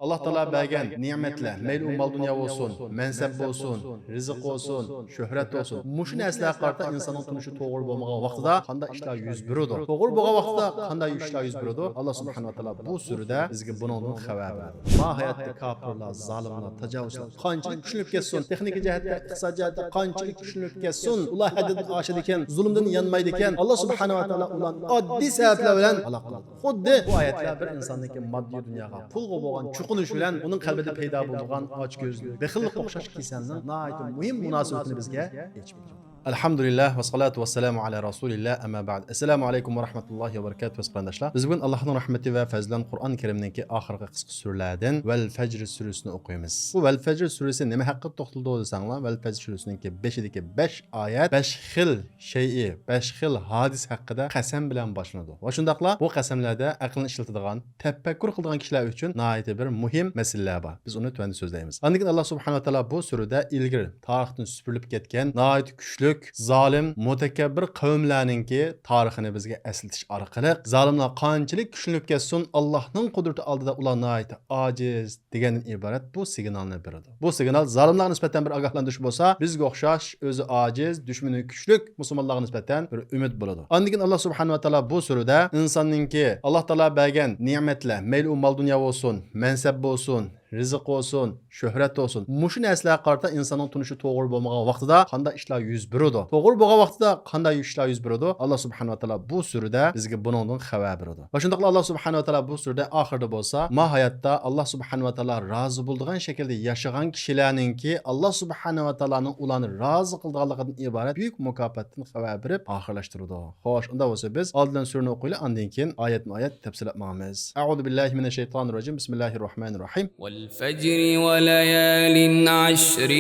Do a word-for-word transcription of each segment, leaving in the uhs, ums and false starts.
ئاللا تائالا بەرگەن نېمەتلەر، مەيلى ئۇ مال دۇنيا بولسۇن، مەنسەپ بولسۇن، رىزىق بولسۇن، شۆھرەت بولسۇن، مۇشۇ نەرسىلەرگە قارىتا ئىنساننىڭ تونۇشى توغرا بولمىغان ۋاقتىدا قانداق ئىشلار يۈز بېرىدۇ؟ توغرا بولغان ۋاقتىدا قانداق ئىشلار يۈز بېرىدۇ؟ ئاللا سۇبھانەھۇ ۋە تائالا بۇ سۈرىدە بىزگە بۇنىڭدىن خەۋەر بېرىدۇ. ماھىيەتتە كاپىرلار، زالىملار، تاجاۋۇزچىلار قانچىلىك كۈچلىنىپ كەتسۇن، تېخنىكا جەھەتتە، ئىقتىساد جەھەتتە قانچىلىك كۈچلىنىپ كەتسۇن، ئۇلار ھەددىدىن ئاشىدىكەن، زۇلۇمدىن يانمايدىكەن، ئاللا سۇبھانەھۇ ۋە تائالا ئۇلارنى ئاددىي سەۋەبلەر بىلەن ھالاك قىلىدۇ. خۇددى بۇ ئايەتلەر بىر ئىنساننىڭكى ماددىي دۇنياغا، پۇلغا بولغان چوقۇنۇش بىلەن ئۇنىڭ قەلبىدە پەيدا بولىدىغان ئاچكۆزلۈك، بېخىللىق ئوخشاش كېسەلنىڭ ناھايىتى مۇھىم مۇناسىۋىتىنى بىزگە ئېچىپ بېرىدۇ. ئەلھەمدۇلىللاھ ۋەسسالاتۇ ۋەسسالامۇ ئەلا رەسۇلىللاھ، ئەمما بەئد. ئەسسالامۇ ئەلەيكۇم ۋە رەھمەتۇللاھى ۋە بەرىكاتۇھ، ئەزىز قېرىنداشلار. بىز بۈگۈن ئاللاھنىڭ رەھمىتى ۋە پەزلى بىلەن قۇرئان كەرىمنىڭكى ئاخىرقى قىسقا سۈرىلەردىن ۋەل فەجر سۈرىسىنى ئوقۇيمىز. بۇ ۋەل فەجر سۈرىسى نېمە ھەققىدە توختىلىدۇ دېسەڭلار، ۋەل فەجر سۈرىسىنىڭكى بېشىدىكى بەش ئايەت بەش خىل شەيئى، بەش خىل ھادىسە ھەققىدە قەسەم بىلەن باشلىنىدۇ. ۋە شۇنداقلا بۇ قەسەملەردە ئەقلىنى ئىشلىتىدىغان، تەپەككۇر قىلىدىغان كىشىلەر ئۈچۈن ناھايىتى بىر مۇھىم مەسىلىلەر بار. بىز ئۇنى تۆۋەندە سۆزلەيمىز. ئاندىن كېيىن ئاللا سۇبھانەھۇ ۋە تائالا بۇ سۈرىدە ئىلگىرى تارىختىن سۈپۈرۈلۈپ كەتكەن ناھايىتى كۈچلۈك، زالىم، مۇتەكەببىر قەۋملەرنىڭكى تارىخىنى بىزگە ئەسلىتىش ئارقىلىق، زالىملار قانچىلىك كۈچلىنىپ كەتسۇن، ئاللانىڭ قۇدرىتى ئالدىدا ئۇلار ناھايىتى ئاجىز، دېگەندىن ئىبارەت بۇ سىگنالنى بېرىدۇ. بۇ سىگنال زالىملارغا نىسبەتەن بىر ئاگاھلاندۇرۇش بولسا، بىزگە ئوخشاش ئۆزى ئاجىز، دۈشمىنى كۈچلۈك مۇسۇلمانلارغا نىسبەتەن بىر ئۈمىد بولىدۇ. ئاندىن كېيىن ئاللا سۇبھانەھۇ ۋە تائالا بۇ سۈرىدە ئىنساننىڭكى ئاللا تائالا بەرگەن نېمەتلەر، مەيلى ئۇ مال دۇنيا بولسۇن، مەنسەپ بولسۇن، رىزىق بولسۇن، شۆھرەت بولسۇن، مۇشۇ نەرسىلەرگە قارىتا ئىنساننىڭ تونۇشى توغرا بولمىغان ۋاقتىدا قانداق ئىشلار يۈز بېرىدۇ؟ توغرا بولغان ۋاقتىدا قانداق ئىشلار يۈز بېرىدۇ؟ ئاللا سۇبھانەھۇ ۋە تائالا بۇ سۈرىدە بىزگە بۇنىڭدىن خەۋەر بېرىدۇ. ۋە شۇنداقلا ئاللا سۇبھانەھۇ ۋە تائالا بۇ سۈرىدە ئاخىرىدا بولسا، ماھىيەتتە ئاللا سۇبھانەھۇ ۋە تائالا رازى بولىدىغان شەكىلدە ياشىغان كىشىلەرنىڭكى ئاللا سۇبھانەھۇ ۋە تائالانىڭ ئۇلارنى رازى قىلىدىغانلىقىدىن ئىبارەت بۈيۈك مۇكاپاتتىن خەۋەر بېرىپ ئاخىرلاشتۇرىدۇ. خوش، ئۇنداق بولسا بىز ئالدىن سۈرىنى ئوقۇيلى، ئاندىن كېيىن ئايەتمۇ ئايەت تەپسىللەپ ماڭىمىز. أعوذ بالله من الشيطان الرجيم. بسم الله الرحمن الرحيم. والفجر وليال عشر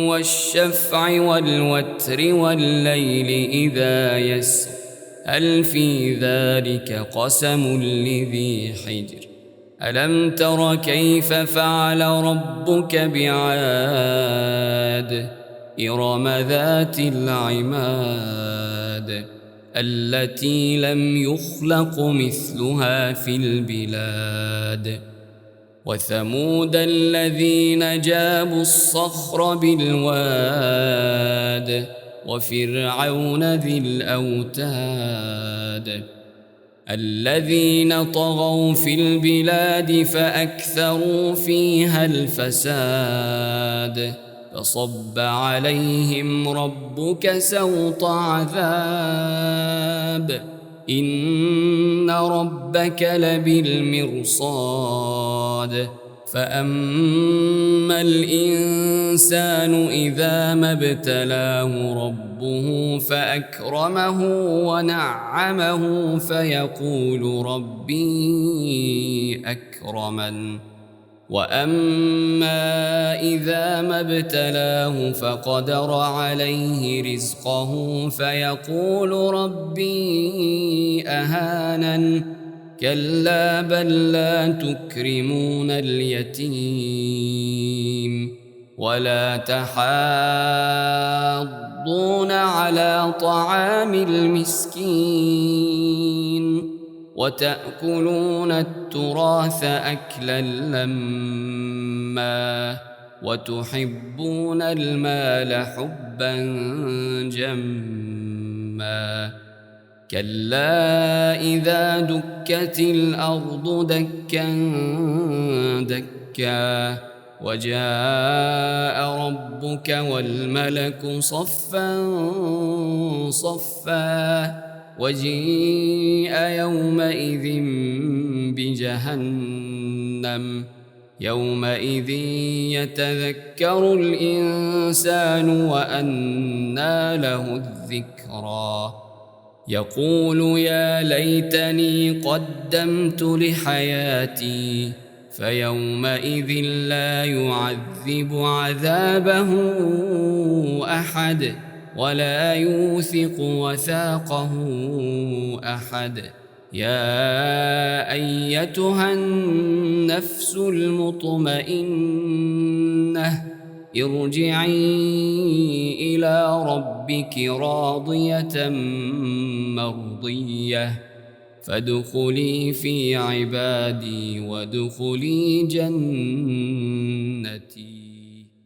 والشفع والوتر والليل إذا يسر. هل في ذلك قسم لذي حجر. ألم تر كيف فعل ربك بعاد. إرم ذات العماد. التي لم يخلق مثلها في البلاد. وثمود الذين جابوا الصخر بالواد. وفرعون ذي الأوتاد. الذين طغوا في البلاد فأكثروا فيها الفساد. فصب عليهم ربك سوط عذاب. إن ربك لبالمرصاد. فأما الإنسان إذا ما ابتلاه ربه فأكرمه ونعمه فيقول ربي أكرمن. وأما إذا ما ابتلاه فقدر عليه رزقه فيقول ربي أهانن. كلا بل لا تكرمون اليتيم. ولا تحاضون على طعام المسكين. وتأكلون التراث أكلا لما. وتحبون المال حبا جما. كلا إذا دكت الأرض دكا دكا. وجاء ربك والملك صفا صفا. وجيء يومئذ بجهنم. يومئذ يتذكر الإنسان وأنى له الذكرى. يقول يا ليتني قدمت لحياتي. فيومئذ لا يعذب عذابه أحد. ولا يوثق وثاقه أحد. يا أيتها النفس المطمئنة. ارجعي إلى ربك راضية مرضية. فادخلي في عبادي وادخلي جنتي.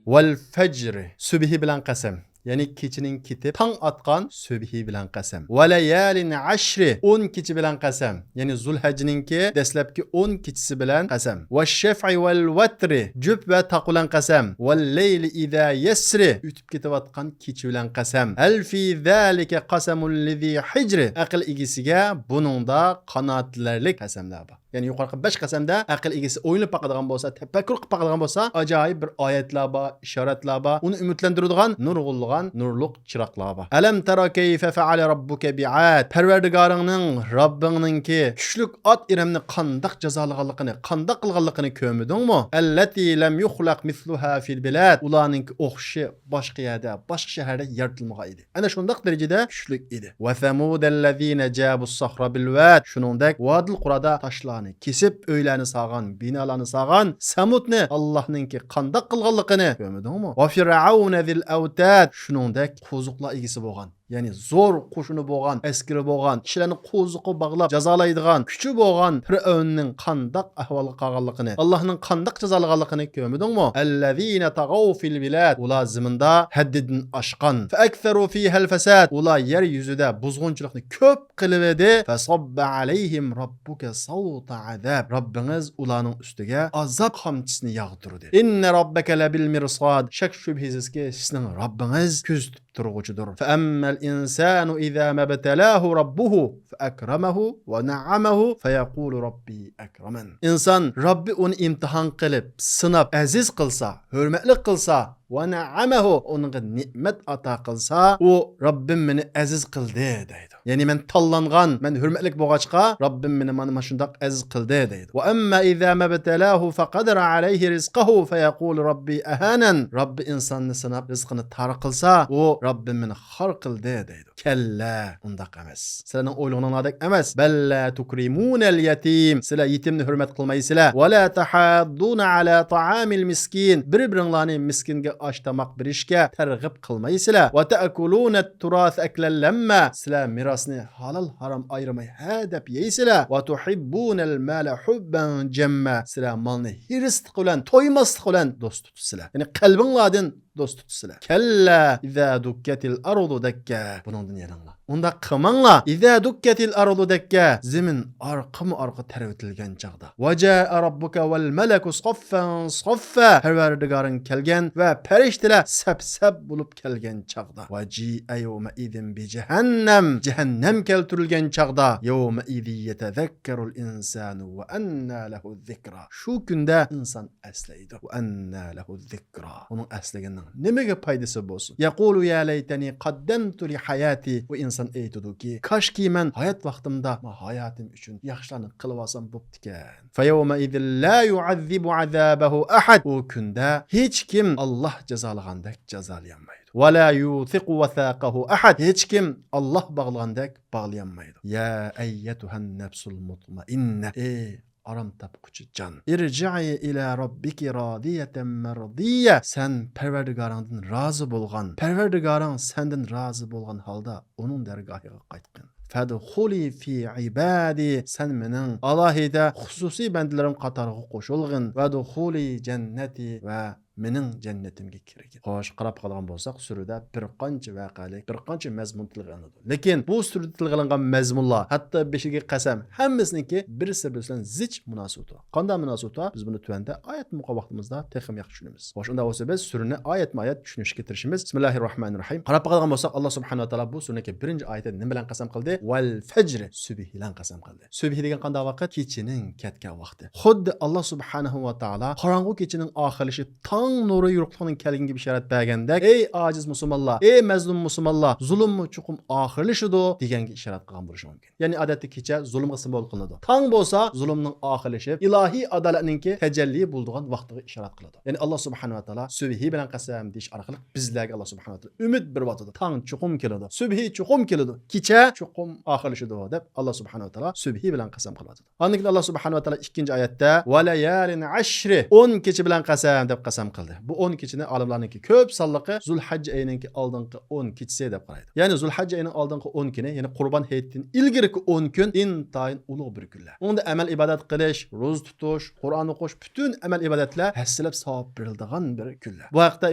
ۋەل فەجر، سۈبھى بىلەن قەسەم. يەنى كېچىنىڭ كېتىپ تاڭ ئاتقان سۈبھى بىلەن قەسەم. ۋەلەيالىن ئەشر، ئون كېچە بىلەن قەسەم. يەنى زۇلھەججىنىڭكى دەسلەپكى ئون كېچىسى بىلەن قەسەم. ۋەششەفئى ۋەل ۋەتر، جۈپ ۋە تاق بىلەن قەسەم. ۋەللەيلى ئىزا يەسر، ئۆتۈپ كېتىۋاتقان كېچە بىلەن قەسەم. ھەل فى زالىكە قەسەمۇن لىزى ھىجر، ئەقىل ئىگىسىگە بۇنىڭدا قانائەتلەرلىك قەسەملەر بار. يەنى يۇقىرىقى بەش قەسەمدە ئەقىل ئىگىسى ئويلىنىپ باقىدىغان بولسا، تەپەككۇر قىلىپ باقىدىغان بولسا، ئاجايىپ بىر ئايەتلەر بار، ئىشارەتلەر بار، ئۇنى ئۈمىدلەندۈرىدىغان نۇرغۇنلىغان نۇرلۇق چىراغلار بار. ئەلەم تەرا كەيفە فەئەلە رەببۇكە بىئاد، پەرۋەردىگارىڭنىڭ، رەببىڭنىڭكى كۈچلۈك ئات ئىرەمنى قانداق جازالىغانلىقىنى، قانداق قىلغانلىقىنى كۆرمىدىڭمۇ؟ ئەللەتى لەم يۇخلەق مىسلۇھا فىل بىلاد، ئۇلارنىڭكى ئوخشىشى باشقا يەردە، باشقا شەھەردە يارىتىلمىغان ئىدى. ئەنە شۇنداق دەرىجىدە كۈچلۈك ئىدى. ۋەسەمۇدەللەزىنە جابۇس سەخرە بىل ۋاد، شۇنىڭدەك ۋادىل قۇرادا تاشلارنى كېسىپ، ئۆيلەرنى سالغان، بىنالارنى سالغان سەمۇدنى ئاللاھنىڭكى قانداق قىلغانلىقىنى كۆرمىدىڭمۇ؟ ۋەفىرئەۋنە زىل ئەۋتاد، شۇنىڭدەك قوزۇقلار ئىگىسى بولغان، يەنى زور قوشۇنى بولغان، ئەسكىرى بولغان، كىشىلەرنى قوزۇققا باغلاپ جازالايدىغان كۈچى بولغان پىرئەۋننىڭ قانداق ئەھۋالغا قالغانلىقىنى، ئاللاھنىڭ قانداق جازالىغانلىقىنى كۆرمىدىڭمۇ؟ ئەللەزىنە تەغەۋ فىل بىلاد، ئۇلار زېمىندا ھەددىدىن ئاشقان. فەئەكسەرۇ فىھەل فەساد، ئۇلار يەر يۈزىدە بۇزغۇنچىلىقنى كۆپ قىلىۋىدى. فەسەببە ئەلەيھىم رەببۇكە سەۋتە ئەزاب، رەببىڭىز ئۇلارنىڭ ئۈستىگە ئازاب قامچىسىنى ياغدۇردى. ئىننە رەببەكە لەبىل مىرساد، شەك شۈبھىسىزكى سېنىڭ رەببىڭىز كۆزىتىپ تۇرغۇچىدۇر. فەئەممەل ئىنسانۇ ئىزا مەبتەلاھۇ رەببۇھۇ فەئەكرەمەھۇ ۋە نەئەمەھۇ فەيەقۇلۇ رەببى ئەكرەمەن. ئىنسان رەببى ئۇنى ئىمتىھان قىلىپ، سىناپ، ئەزىز قىلسا، ھۆرمەتلىك قىلسا، ۋە نەئەمەھۇ، ئۇنىڭغا نېمەت ئاتا قىلسا، ئۇ رەببىم مېنى ئەزىز قىلدى دەيدۇ. يەنى مەن تاللانغان، مەن ھۆرمەتلىك بولغاچقا، رەببىم مېنى مانا، مانا شۇنداق ئەزىز قىلدى دەيدۇ. ۋە ئەمما ئىزا مەبتەلاھۇ فەقەدەرە ئەلەيھى رىزقەھۇ فەيەقۇلۇ رەببى ئەھانەن. رەببى ئىنساننى سىناپ، رىزقىنى تار قىلسا، ئۇ رەببىم مېنى خار قىلدى دەيدۇ. كەللا، ئۇنداق ئەمەس. سىلەرنىڭ ئويلىغىنىڭلاردەك ئەمەس. بەللا تۇكرىمۇنەل يەتىم. سىلەر يېتىمنى ھۆرمەت قىلمايسىلەر. ۋەلا تەھاضدۇنە ئەلا تائامىل مىسكىن. بىر-بىرىڭلارنى مىسكىنگە ئاش-تاماق بېرىشكە تەرغىب قىلمايسىلەر. ۋە تەئكۇلۇنەت تۇراسە ئەكلەن لەمما. سىلەر مىراسنى ھالال-ھارام ئايرىماي ھە دەپ يەيسىلەر. ۋە تۇھىببۇنەل مالە ھۇببەن جەمما. سىلەر مالنى ھېرىسلىق بىلەن، تويماسلىق بىلەن دوست تۇتىسىلەر. يەنى قەلبىڭلاردىن دوست تۇتىسىلەر. كەللا ئىزا دۇككەتىل ئەرزۇ دەككە. بۇنىڭدىن يېنىڭلار. ئۇنداق قىلماڭلار. ئىزا دۇككەتىل ئەرزۇ دەككە. زېمىن ئارقىمۇ ئارقا تەۋرىتىلگەن چاغدا. ۋە جائە رەببۇكە ۋەل مەلەكۇ سەففەن سەففا. پەرۋەردىگارىڭ كەلگەن ۋە پەرىشتىلەر سەپ-سەپ بولۇپ كەلگەن چاغدا. ۋە جىئە يەۋمەئىزىن بىجەھەننەم. جەھەننەم كەلتۈرۈلگەن چاغدا. يەۋمەئىزىن يەتەزەككەرۇل ئىنسانۇ ۋە ئەننە لەھۇ زىكرا. شۇ كۈندە ئىنسان ئەسلەيدۇ. ۋە ئەننە لەھۇ زىكرا. ئۇنىڭ ئەسلىگىنىنىڭ نېمىگە پايدىسى بولسۇن؟ يەقۇلۇ يا لەيتەنى قەددەمتۇ لىھاياتى. ئۇ ئىنسان ئېيتىدۇكى، كاشكى مەن ھايات ۋاقتىمدا مانا ھاياتىم ئۈچۈن ياخشىلارنى قىلىۋالسام بوپتىكەن. فيومئذ لا يعذب عذابه أحد. ئۇ كۈندە ھېچكىم ئاللاھ جازالىغاندەك جازالىيالمايدۇ. ولا يوثق وثاقه أحد. ھېچكىم ئاللاھ باغلىغاندەك باغلىيالمايدۇ. يا أيتها النفس المطمئنة. ئەي ئارام تاپقۇچى جان. ارجعي إلى ربك راضية مرضية. سەن پەرۋەردىگارىڭدىن رازى بولغان، پەرۋەردىگارىڭ سەندىن رازى بولغان ھالدا ئۇنىڭ دەرگاھىغا قايتقىن. فادخلي في عبادي. سەن مېنىڭ ئالاھىدە خۇسۇسىي بەندىلىرىم قاتارىغا قوشۇلغىن. وادخلي جنتي. ۋە مېنىڭ جەننىتىمگە كىرگىن. خوش، قاراپ قالغان بولساق، سۈرىدە بىر قانچە ۋەقەلىك، بىر قانچە مەزمۇن تىلغا ئېلىنىدۇ. لېكىن بۇ سۈرىدە تىلغا ئېلىنغان مەزمۇنلار، ھەتتا بېشىدىكى قەسەم، ھەممىسىنىڭكى بىرسى بىرسى بىلەن زىچ مۇناسىۋىتى بار. قانداق مۇناسىۋىتى بار؟ بىز بۇنى تۆۋەندە ئايەتمۇ ئوقۇغان ۋاقتىمىزدا تېخىمۇ ياخشى چۈشىنىمىز. خوش، ئۇنداق بولسا بىز سۈرىنى ئايەتمۇ ئايەت چۈشىنىشكە تىرىشىمىز. بىسمىللاھىررەھمانىررەھىم. قاراپ باقىدىغان بولساق، ئاللا سۇبھانەھۇ ۋە تائالا بۇ سۈرىنىڭكى بىرىنچى ئايىتىدە نېمە بىلەن قەسەم قىلدى؟ ۋەل فەجر، سۈبھى بىلەن قەسەم قىلدى. سۈبھى دېگەن قانداق ۋاقىت؟ كېچىنىڭ كەتكەن ۋاقتى. خۇددى ئاللا سۇبھانەھۇ ۋە تائالا قاراڭغۇ كېچىنىڭ ئاخىرلىشىپ، تاڭ نۇرى يورۇقلۇقنىڭ كەلگىنىگە ئىشارەت بەرگەندەك، ئەي ئاجىز مۇسۇلمانلار، ئەي مەزلۇم مۇسۇلمانلار، زۇلۇممۇ چوقۇم ئاخىرلىشىدۇ دېگەنگە ئىشارەت قىلغان بولۇشى مۇمكىن. يەنى ئادەتتە كېچە زۇلۇمغا سىمۋول قىلىنىدۇ. تاڭ بولسا زۇلۇمنىڭ ئاخىرلىشىپ، ئىلاھىي ئادالەتنىڭكى تەجەللى بولىدىغان ۋاقتىغا ئىشارەت قىلىدۇ. يەنى ئاللا سۇبھانەھۇ ۋە تائالا سۈبھى بىلەن قەسەم دېيىش ئارقىلىق بىزلەرگە ئاللا سۇبھانەھۇ ۋە تائالا ئۈمىد بېرىۋاتىدۇ. تاڭ چوقۇم كېلىدۇ. سۈبھى چوقۇم كېلىدۇ. كېچە چوقۇم ئاخىرلىشىدۇ دەپ ئاللا سۇبھانەھۇ ۋە تائالا سۈبھى بىلەن قەسەم قىلىۋاتىدۇ. ئاندىن كېيىن ئاللا سۇبھانەھۇ ۋە تائالا ئىككىنچى ئايەتتە ۋە لەيالىن ئەشر، ئون كېچە بىلەن قەسەم دەپ قەسەم قىلدى. بۇ ئون كېچىنى ئالىملارنىڭكى كۆپ سانلىقى زۇلھەججە ئېيىنىڭكى ئالدىنقى ئون كېچىسى دەپ قارايدۇ. يەنى زۇلھەججە ئېيىنىڭ ئالدىنقى ئون كۈنى، يەنى قۇربان ھېيتتىن ئىلگىرىكى ئون كۈن ئىنتايىن ئۇلۇغ بىر كۈنلەر. ئۇندا ئەمەل ئىبادەت قىلىش، روزا تۇتۇش، قۇرئان ئوقۇش، پۈتۈن ئەمەل ئىبادەتلەر ھەسسىلەپ ساۋاب بېرىلىدىغان بىر كۈنلەر. بۇ ھەقتە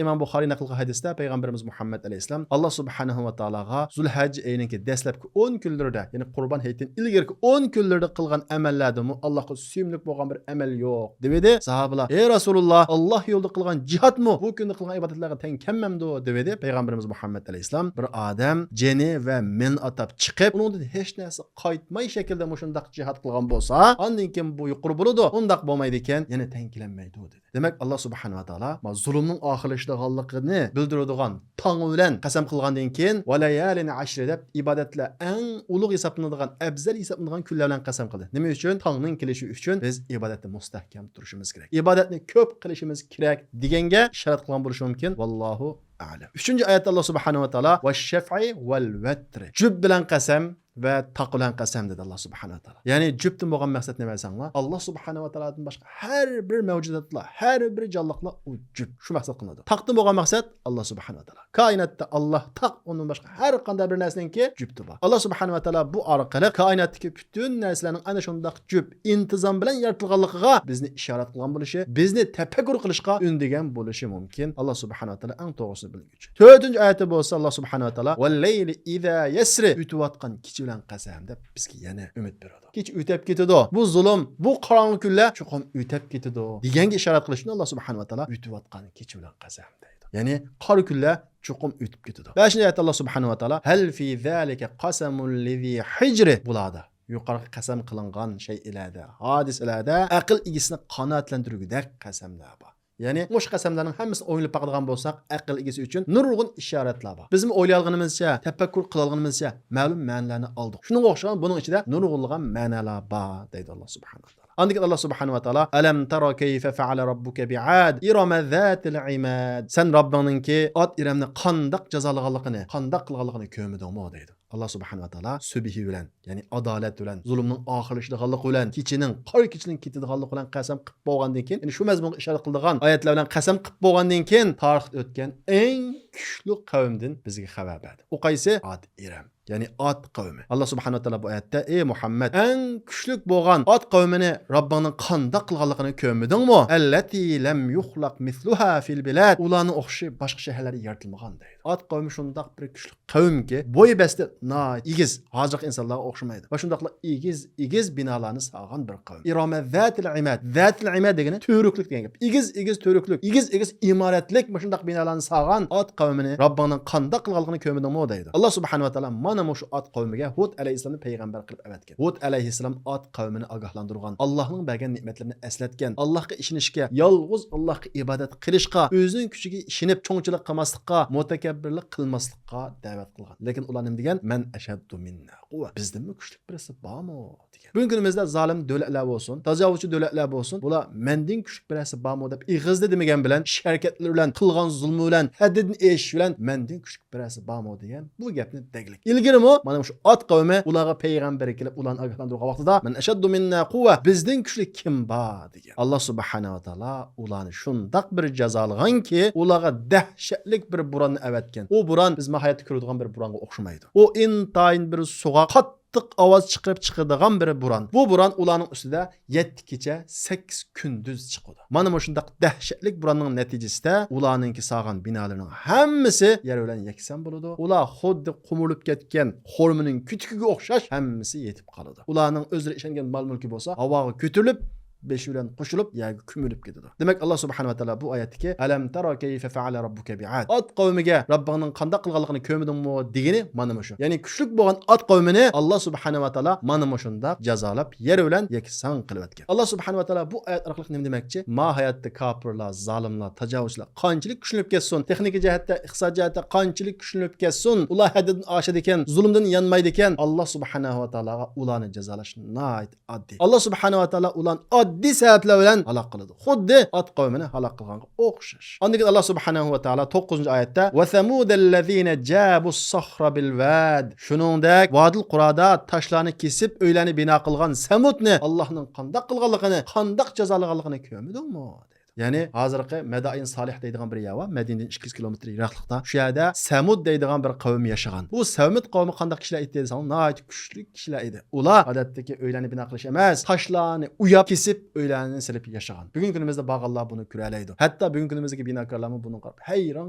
ئىمام بۇخارىي نەقىل قىلغان ھەدىستە پەيغەمبىرىمىز مۇھەممەد ئەلەيھىسسالام، ئاللا سۇبھانەھۇ ۋە تائالاغا زۇلھەججە ئېيىنىڭكى دەسلەپكى ئون كۈنلىرىدە، يەنى قۇربان ھېيتتىن ئىلگىرىكى ئون كۈنلىرىدە قىلغان ئەمەللەردىمۇ ئاللاغا سۆيۈملۈك بولغان بىر ئەمەل يوق، دېۋىدى. ساھابىلار، ئەي رەسۇلۇللا، ئاللا يولىدا قىلغان جىھادمۇ بۇ كۈندە قىلغان ئىبادەتلەرگە تەڭ كەلمەمدۇ؟ دېۋىدى. پەيغەمبىرىمىز مۇھەممەد ئەلەيھىسسالام، بىر ئادەم جېنى ۋە مېلىنى ئاتاپ چىقىپ، ئۇنىڭدىن ھېچ نەرسە قايتماي شەكىلدە مۇشۇنداق جىھاد قىلغان بولسا، ئاندىن كېيىن بۇ يۇقىرى بولىدۇ، ئۇنداق بولمايدىكەن، يەنە تەڭ كېلەلمەيدۇ، دېدى. دېمەك، ئاللا سۇبھانەھۇ ۋە تائالا ما زۇلۇمنىڭ ئاخىرلىشىدىغانلىقىنى بىلدۈرىدىغان تاڭ بىلەن قەسەم قىلغاندىن كېيىن، ۋە لەيالىن ئەشر دەپ ئىبادەتلەر ئەڭ ئۇلۇغ ھېسابلىنىدىغان، ئەپزەل ھېسابلىنىدىغان كۈنلەر بىلەن قەسەم قىلدى. نېمە ئۈچۈن؟ تاڭنىڭ كېلىشى ئۈچۈن بىز ئىبادەتتە مۇستەھكەم تۇرۇشىمىز كېرەك. ئىبادەتنى كۆپ قىلىشىمىز كېرەك دېگەنگە ئىشارەت قىلغان بولۇشى مۇمكىن. ۋاللاھۇ ئەلەم. ئۈچىنچى ئايەتتە ئاللا سۇبھانەھۇ ۋە تائالا، ۋەششەفئى ۋەل ۋەترى. جۈپ بىلەن قەسەم ۋە تاق بىلەن قەسەم، دېدى ئاللا سۇبھانەھۇ ۋە تائالا. يەنى جۈپتىن بولغان مەقسەت نېمە دېسەڭلار، ئاللا سۇبھانەھۇ ۋە تائالادىن باشقا ھەر بىر مەۋجۇداتلار، ھەر بىر جانلىقلار ئۇ جۈپ. شۇ مەقسەت قىلىنىدۇ. تاقتىن بولغان مەقسەت ئاللا سۇبھانەھۇ ۋە تائالا. كائىناتتا ئاللا تاق، ئۇنىڭ باشقا ھەر قانداق بىر نەرسىنىڭكى جۈپتى بار. ئاللا سۇبھانەھۇ ۋە تائالا بۇ ئارقىلىق كائىناتتىكى پۈتۈن نەرسىلەرنىڭ ئەنە شۇنداق جۈپ، ئىنتىزام بىلەن يارىتىلغانلىقىغا بىزنى ئىشارەت قىلغان بولۇشى، بىزنى تەپەككۇر قىلىشقا ئۈندىگەن بولۇشى مۇمكىن. ئاللا سۇبھانەھۇ ۋە تائالا ئەڭ توغرىسىنى بىلگۈچى. تۆتىنچى ئايەتتە بولسا ئاللا سۇبھانەھۇ ۋە تائالا، ۋەللەيلى ئىزا يەسرى، ئۆتۈۋاتقان كېچە بىلەن قەسەم، دەپ بىزگە يەنە ئۈمىد بېرىدۇ. كېچە ئۆتەپ كېتىدۇ. بۇ زۇلۇم، بۇ قاراڭغۇ كۈنلەر چوقۇم ئۆتەپ كېتىدۇ دېگەنگە ئىشارەت قىلىش ئۈچۈن ئاللا سۇبھانەھۇ ۋە تائالا ئۆتۈۋاتقان كېچە بىلەن قەسەم، دەيدۇ. يەنى قارا كۈنلەر چوقۇم ئۆتۈپ كېتىدۇ. بەشىنچى ئايەتتە ئاللا سۇبھانەھۇ ۋە تائالا، ھەل فى زالىكە قەسەمۇن لىزى ھىجرى. بۇلاردا، يۇقىرىقى قەسەم قىلىنغان شەيئىلەردە، ھادىسىلەردە ئەقىل ئىگىسىنى قانائەتلەندۈرگۈدەك قەسەملەر بار. يەنى مۇشۇ قەسەملەرنىڭ ھەممىسىنى ئويلىنىپ باقىدىغان بولساق، ئەقىل ئىگىسى ئۈچۈن نۇرغۇن ئىشارەتلەر بار. بىزمۇ ئويلايدىغىنىمىزچە، تەپەككۇر قىلىدىغىنىمىزچە مەلۇم مەنىلەرنى ئالدۇق. شۇنىڭغا ئوخشىغان بۇنىڭ ئىچىدە نۇرغۇنلىغان مەنىلەر بار، دەيدۇ ئاللا سۇبھانەھۇ ۋە تائالا. ئاندىن كېيىن ئاللا سۇبھانەھۇ ۋە تائالا، ئەلەم تەرا كەيفە فەئەلە رەببۇكە بىئاد ئىرەمە زاتىل ئىماد. سەن رەببىڭنىڭكى ئاد ئىرەمنى قانداق جازالىغانلىقىنى، قانداق قىلغانلىقىنى كۆرمىدىڭمۇ؟ دەيدۇ. ئاللا سۇبھانەھۇ ۋە تائالا سۈبھى بىلەن، يەنى ئادالەت بىلەن، زۇلۇمنىڭ ئاخىرلىشىدىغانلىقى بىلەن، كېچىنىڭ، قارا كېچىنىڭ كېتىدىغانلىقى بىلەن قەسەم قىلىپ بولغاندىن كېيىن، يەنى شۇ مەزمۇنغا ئىشارە قىلىدىغان ئايەتلەر بىلەن قەسەم قىلىپ بولغاندىن كېيىن، تارىختا ئۆتكەن ئەڭ كۈچلۈك قەۋمدىن بىزگە خەۋەر بەردى. ئۇ قايسى؟ ئاد ئىرەم. يەنى ئاد قەۋمى. ئاللا سۇبھانەھۇ ۋە تائالا بۇ ئايەتتە، ئەي مۇھەممەد، ئەڭ كۈچلۈك بولغان ئاد قەۋمىنى رەببىڭنىڭ قانداق قىلغانلىقىنى كۆرمىدىڭمۇ؟ ئەللەتى لەم يۇخلەق مىسلۇھا فىل بىلاد. ئۇلارنىڭ ئوخشىشى باشقا شەھەرلەردە يارىتىلمىغان، دەيدۇ. ئاد قەۋمى شۇنداق بىر كۈچلۈك قەۋمكى، بوي بەستى ناھايىتى ئېگىز، ھازىرقى ئىنسانلارغا ئوخشىمايدۇ. ۋە شۇنداقلا ئېگىز، ئېگىز بىنالارنى سالغان بىر قەۋم. ئىرەمە زاتىل ئىماد. زاتىل ئىماد دېگىنى تۈۋرۈكلۈك دېگەن گەپ. ئېگىز، ئېگىز تۈۋرۈكلۈك، ئېگىز، ئېگىز ئىمارەتلىك مۇشۇنداق بىنالارنى سالغان ئاد قەۋمىنى رەببىڭنىڭ قانداق قىلغانلىقىنى كۆرمىدىڭمۇ؟ دەيدۇ. ئاللا سۇبھانەھۇ ۋە تائالا مانا مۇشۇ ئاد قەۋمىگە ھۇد ئەلەيھىسسالامنى پەيغەمبەر قىلىپ ئەۋەتكەن. ھۇد ئەلەيھىسسالام ئاد قەۋمىنى ئاگاھلاندۇرغان، ئاللانىڭ بەرگەن نېمەتلىرىنى ئەسلەتكەن، ئاللاغا ئىشىنىشكە، يالغۇز ئاللاغا ئىبادەت قىلىشقا، ئۆزىنىڭ كۈچىگە ئىشىنىپ، چوڭچىلىق قىلماسلىققا، مۇتەكەببىرلىك قىلماسلىققا دەۋەت قىلغان. لېكىن ئۇلار نېمە دېگەن؟ مەن ئەشەددۇ مىننا قۇۋۋە. بىزدىنمۇ كۈچلۈك بىرسى بارمۇ؟ دېگەن. بۈگۈنكى كۈنىمىزدە زالىم دۆلەتلەر بولسۇن، تاجاۋۇزچى دۆلەتلەر بولسۇن، بۇلار مەندىن كۈچلۈك بىرەرسى بارمۇ دەپ ئېغىزدا دېمىگەن بىلەن، ئىش ھەرىكەتلىرى بىلەن، قىلغان زۇلمى بىلەن، ھەددىدىن ئېشىش بىلەن مەندىن كۈچلۈك بىرەرسى بارمۇ دېگەن بۇ گەپنى دەگلىك. ئىلگىرىمۇ مانا مۇشۇ ئاد قەۋمى ئۇلارغا پەيغەمبەر كېلىپ ئۇلارنى ئاگاھلاندۇرغان ۋاقتىدا، مەن ئەشەددۇ مىننا قۇۋۋە، بىزدىن كۈچلۈك كىم بار دېگەن. ئاللا سۇبھانەھۇ ۋە تائالا ئۇلارنى شۇنداق بىر جازالىغانكى، ئۇلارغا دەھشەتلىك بىر بوراننى ئەۋەتكەن. ئۇ بوران بىز ماھايەتتە كۆرىدىغان بىر بورانغا ئوخشىمايدۇ. ئۇ ئىنتايىن بىر سوغۇق، قاتتىق ئاۋاز چىقىرىپ چىقىدىغان بىر بوران. بۇ بوران ئۇلارنىڭ ئۈستىدە يەتتە كېچە، سەككىز كۈندۈز چىقىدۇ. مانا مۇشۇنداق دەھشەتلىك بوراننىڭ نەتىجىسىدە ئۇلارنىڭكى سالغان بىنالىرىنىڭ ھەممىسى يەر بىلەن يەكسان بولىدۇ. ئۇلار خۇددى قومۇرۇلۇپ كەتكەن خورمىنىڭ كۆتۈكىگە ئوخشاش ھەممىسى يېتىپ قالىدۇ. ئۇلارنىڭ ئۆزلىرى ئىشەنگەن مال-مۈلكى بولسا ھاۋاغا كۆتۈرۈلۈپ، بېشى بىلەن قوشۇلۇپ يەرگە كۆمۈلۈپ كېتىدۇ. دېمەك، ئاللا سۇبھانەھۇ ۋە تائالا بۇ ئايەتتىكى، ئەلەم تەرا كەيفە فەئەلە رەببۇكە بىئاد. ئاد قەۋمىگە رەببىڭنىڭ قانداق قىلغانلىقىنى كۆرمىدىڭمۇ؟ دېگىنى مانا مۇشۇ. يەنى كۈچلۈك بولغان ئاد قەۋمىنى ئاللا سۇبھانەھۇ ۋە تائالا مانا مۇشۇنداق جازالاپ، يەر بىلەن يەكسان قىلىۋەتكەن. ئاللا سۇبھانەھۇ ۋە تائالا بۇ ئايەت ئارقىلىق نېمە دېمەكچى؟ ماھايەتتە كاپىرلار، زالىملار، تاجاۋۇزچىلار قانچىلىك كۈچلىنىپ كەتسۇن، تېخنىكا جەھەتتە، ئىقتىساد جەھەتتە قانچىلىك كۈچلىنىپ كەتسۇن، ئۇلار ھەددىدىن ئاشىدىكەن، زۇلۇمدىن يانمايدىكەن، ئاللا سۇبھانەھۇ ۋە تائالاغا ئۇلارنى جازالاش ناھايىتى ئاددىي. ئاللا سۇبھانەھۇ ۋە تائالا ئۇلارنى ئاددىي سەۋەبلەر بىلەن ھالاك قىلىدۇ. خۇددى ئاد قەۋمىنى ھالاك قىلغانغا ئوخشاش. ئاندىن كېيىن ئاللا سۇبھانەھۇ ۋە تائالا توققۇزىنچى ئايەتتە، ۋە سەمۇدەللەزىنە جابۇس سەخرە بىل ۋاد. شۇنىڭدەك ۋادىل قۇرادا تاشلارنى كېسىپ ئۆيلەرنى بىنا قىلغان سەمۇدنى ئاللانىڭ قانداق قىلغانلىقىنى، قانداق جازالىغانلىقىنى كۆرمىدىڭمۇ؟ دەيدۇ. يەنى ھازىرقى مەدائىن سالىھ دەيدىغان بىر يەر بار، مەدىنىدىن ئىككى يۈز كىلومېتىر يىراقلىقتا. شۇ يەردە سەمۇد دەيدىغان بىر قەۋم ياشىغان. بۇ سەمۇد قەۋمى قانداق كىشىلەر ئىدى دېسەڭلار، ناھايىتى كۈچلۈك كىشىلەر ئىدى. ئۇلار ئادەتتىكى ئۆيلەرنى بىنا قىلىش ئەمەس، تاشلارنى ئويۇپ كېسىپ ئۆيلەرنى سېلىپ ياشىغان. بۈگۈنكى كۈنىمىزدە بارغانلار بۇنى كۆرەلەيدۇ. ھەتتا بۈگۈنكى كۈنىمىزدىكى بىناكارلارمۇ بۇنىڭغا قاراپ ھەيران